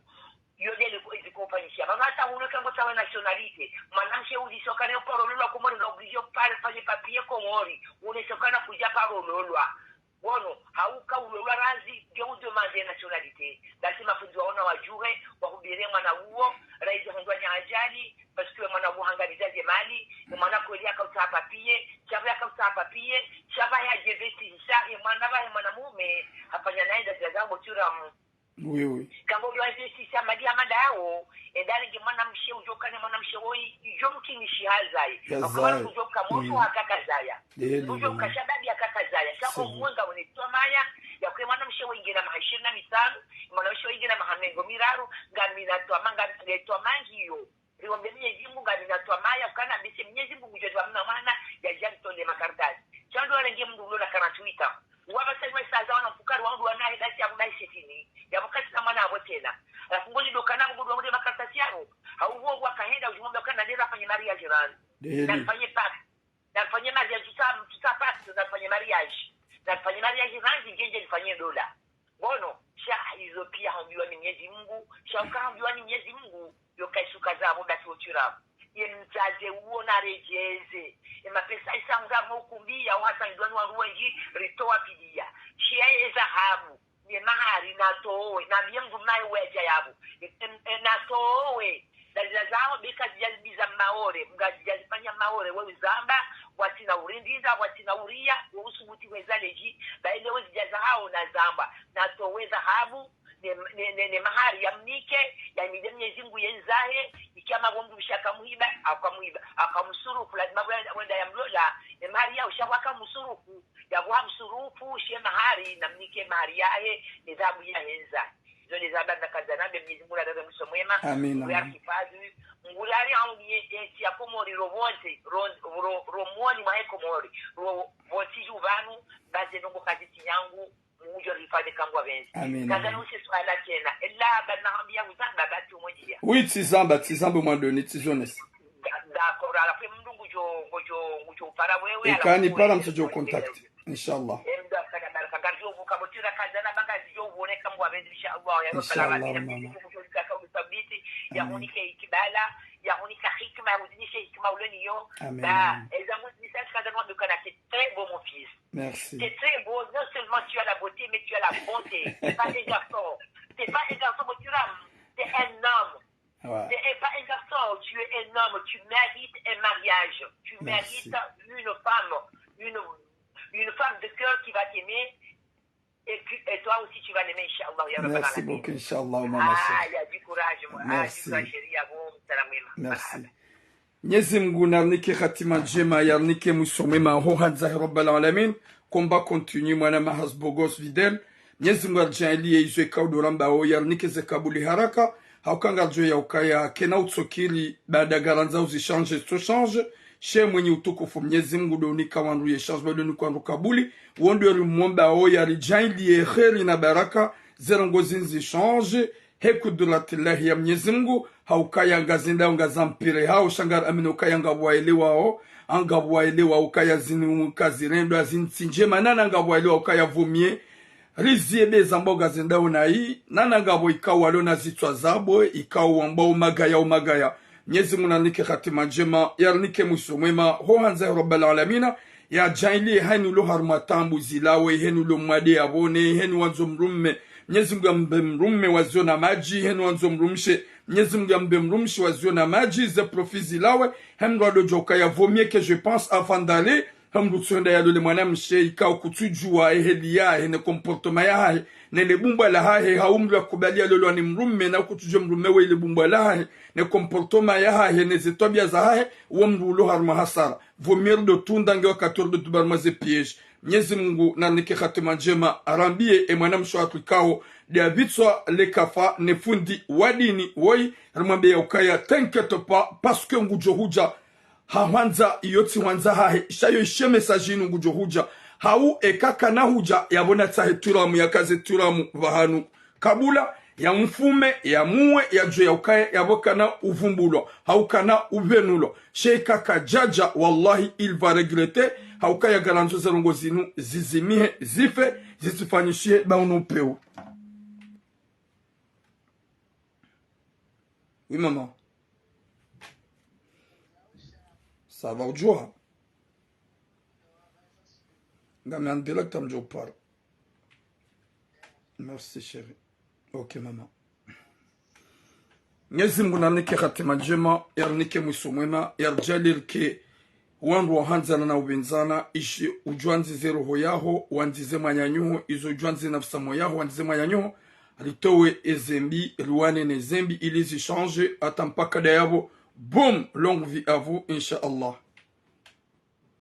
Yo ndele ko izi ko ufanyisha. Pvanu hata hunu eka ngo tsaha nationalité. Mwanamshe uliso kana yo paro lolwa Komori nga obligé upare fanye papier Komori. Uneso kana kudja paro lolwa. Ngono, hauka ulolwa randzi, nge udemande nationalité. Basi mafundi waona wadjuhe, wahubiri mwana uwo, raizi hundwa ni ajali, parce que mwana uwo hangaliza ze mali, mwana kweli yakautsaha papier, sha pvo yakautsaha papier, sha pvo ya jebeti, sha ye mwana pvahe mwanamume, hafanya naye nda zila za botsuramu. Oui, oui. Kango djo investir sa mali ya mada yawo, enda renge mwanamshe udjo kana mwanamshe woyi, idjo mkinishi hazaye. Yazaye. Akabana udjo ka mosho haka kazaya. Ehe, udjo ka shababi haka kazaya. Sa omwenga une twamaya, ya kwe mwanamshe woyi ngena maha ishirini na mitsanu, mwanamshe woyi ngena maha mengo miraru, ngamina twama, ngamina twama ngiyo. Riombe Mnyezi Mungu ngamina twamaya, ukana mbese Mnyezi Mungu ngudjo twamna mwana, yadja ritole makartasi. Sha ndo warenge mndru ulo na quarante-huit ans. Wapvasa ni waisaza wana mfukari, wa mndru wana he basi ya kubahi sitini. Ya wakati na mwana apvo tsena. Halafu ngoni ndo kana mndru wa mndru makartasi yapvo. Hau wo wakahenda udjumwambe ukana nde rafanye mariage rani. Ehe. Na rifanye pacte. Na rifanye mariage, tusa, tusa pacte, na rifanye mariage. Na rifanye mariage rani, ngendje rifanye ndola. Ngono, sha izo piya hambiwa ni Mnyezi Mungu, sha uka hambiwa ni Mnyezi Mungu, yo kaisuka zapvo basi wotsira. Ye mdzadze uwo naredjeze. Ye mapesa isa mdza mo ukumbi ya uhasa ndwani wa ruwenji, ritowa pidiya. Shiya ye zahabu, ne mahari natowe, na mye mndru maye wedja yapvo. E, e, e, natowe. Dalila zaho beka zidjalibiza Maore, mngazidjalifanya Maore, we uzamba, watsina urindinda, watsina uriya, we usubuti weza ledji, ba ile we zidja zahao na zamba, natowe zahabu, ne, ne, ne, ne mahari ya mnike, ya mide Mnyezi Mungu yendzahe, ikiya mapvo mndru mshe akamuhiba, akamuhiba, akamusurufu, lazima wenda, wenda ya mlola, ne mahari ya usha wakamusurufu, ya kuha msurufu, she mahari, na mnike mahari yahe, ne zahabu yahe ndza. Izo nde zamba na kazana be Mnyezi Mungu nadaza mwiso mwema. Amina. Mungu yarihifadhi. Mungu yari auni ye, ye ntsi ya Komori ro pvontsi, ro, ro, ro moni mwa ye Komori, ro pvontsi dju pvanu, baze ndrongo kazi tsi nyangu, Mungu ngudjo rihifadhi kangu wa pvendzi. Amina. Kazana use suala tsena. Ela bana hambiya uzamba bati umwenjia. Oui, tsizamba, tsizamba mwandoni, tsizonesa. Da-, d'accord, halafu mndru ngudjo, ngudjo, ngudjo upara wewe, halafu wewe, para mtsudjo contact. Inshallah. Emda kada baraka, ngaridjo vuka motira kazana banga zidjo uone kamwa pvendzi, inshallah, ya Rabbal Alamin. Inshallah, mama. Mdru ngudjo kaka uthabiti, ya hunike ikibala, ya hunika hikma, ya huzinishe hikma uloniyo. Amin. Ba, eza muzisa kazana wa dukana, c'est très beau, mon fils. Merci. C'est très beau, non seulement tu as la beauté, mais tu as la bonté. C'est pas un garçon. C'est pas un garçon, motira, c'est un homme. Ouais. T'es pas un garçon, tu es un homme, tu mérites un mariage. Tu mérites une femme, une, une femme de cœur qui va t'aimer et, que- et toi aussi tu vas l'aimer, Inch'Allah, ya Rabbal Alamin. Merci beaucoup, Inch'Allah, maman chérie. Ah, il y a du courage, moi. Ah, du courage, chérie, ya bon, salam, oui, ma. Merci. Mnyezi Mngu narinike hatima ndjema, yarinike mwiso mwema, ho handza he Rabbal Alamin. Komba continue, mwana mahas bogos Fidel. Mnyezi Mngu aridjaanliye izo ikao ndo rambao, yarinike ze kabuli haraka, hauka ngaridjo ya ukaya kena utsokiri, baada garandza uzi change, zitso change, she mwenye utukufu Mnyezi Mngu ndo unika wandru ye change, ba ndo unika wandru kabuli, wo ndo rimwombao, yaridjaanliye heri na baraka, ze ndrongo zinu zi change, he kudratillahi ya Mnyezi Mngu, haukaya ngazendao ngazampvirehao, sha ngari amini ukaya ngapvo waelewao, ngapvo waelewao ukaya zinu kazirendwa, zinu tsi ndjema, nana ngapvo waelewao ukaya vaut mieux riziye be zambao ngazendao nayi, nana ngapvo ikao walo na zitswa zabo, ikao wambao magaya, umagaya. Mnyezi Mngu narinike hatima ndjema, yarinike mwiso mwema, ho handza he Rabbal Alamina, yadjaanliye hayinu ulo harumwa taabu zilawe, hayinu ulo mwade yapvone, hayinu wandzo mdrume, Mnyezi Mngu yambe mdrume waziyo na madji, hayinu wandzo mdrumshe, Mnyezi Mngu yambe mdrumshe waziyo na madji, ze profit zilawe, he mndru ado djuwa ukaya vaut mieux que je pense avant d'aller, he mndru tsi hwenda yalole mwanamshe, ikao kutsudjuwa ye heli yahe, ne comportement yahahe, ne le bumbwa lahahe, hau mndru yakubali yalolwa ni mdrume, na kutsudjuwa mdrume we ile bumbwa lahahe, ne comportement yahahe, ne ze twabiya zahahe, wo mndru ulo harumwa hasara. Vaut mieux rido tunda nge wakati rido tuba harumwa ze piège. Mnyezi Mngu narinike hatima ndjema, arambiye e mwanamshe watru ikao, nde apvitswa le kafa ne fundi wa dini, woyi, rimwambiye ya ukaya, t'inquiète pas, parce que ngudjo hudja, ha hwandza, iyo tsi hwandza hahe, sha yo ishe message inu ngudjo hudja, hau eka kana hudja, yapvo natsahe turamu, yakaze turamu, pvahanu. Kabula, yamfume, yamuwe, yadjuwe ya ukaya, yapvo kana uvumbulwa, hau kana upvenulwa. She eka kadjadja, wallahi, il va regretter, hauka yagarandzo ze ndrongo zinu, zizimihe, zife, zitsifanyishihe, ba unu upeu. Oui, maman. Ça va, udjuwa? Ngami en direct, ngamdjo para. Merci, chérie. Ok, maman. Mnyezi Mngu narinike hatima ndjema, yarinike mwiso mwema, yaridjaanliye rike wandru wa handzana na upvendzana, ishi udjo wandzize roho yaho, wandzize mwananyaho, izo udjo wandzize nafsi yaho, wandzize mwananyaho, ritowe ezembi, riwane nezembi ili zishange, hata mpaka ndayapvo. Boum, longue vie à vous, insha Allah.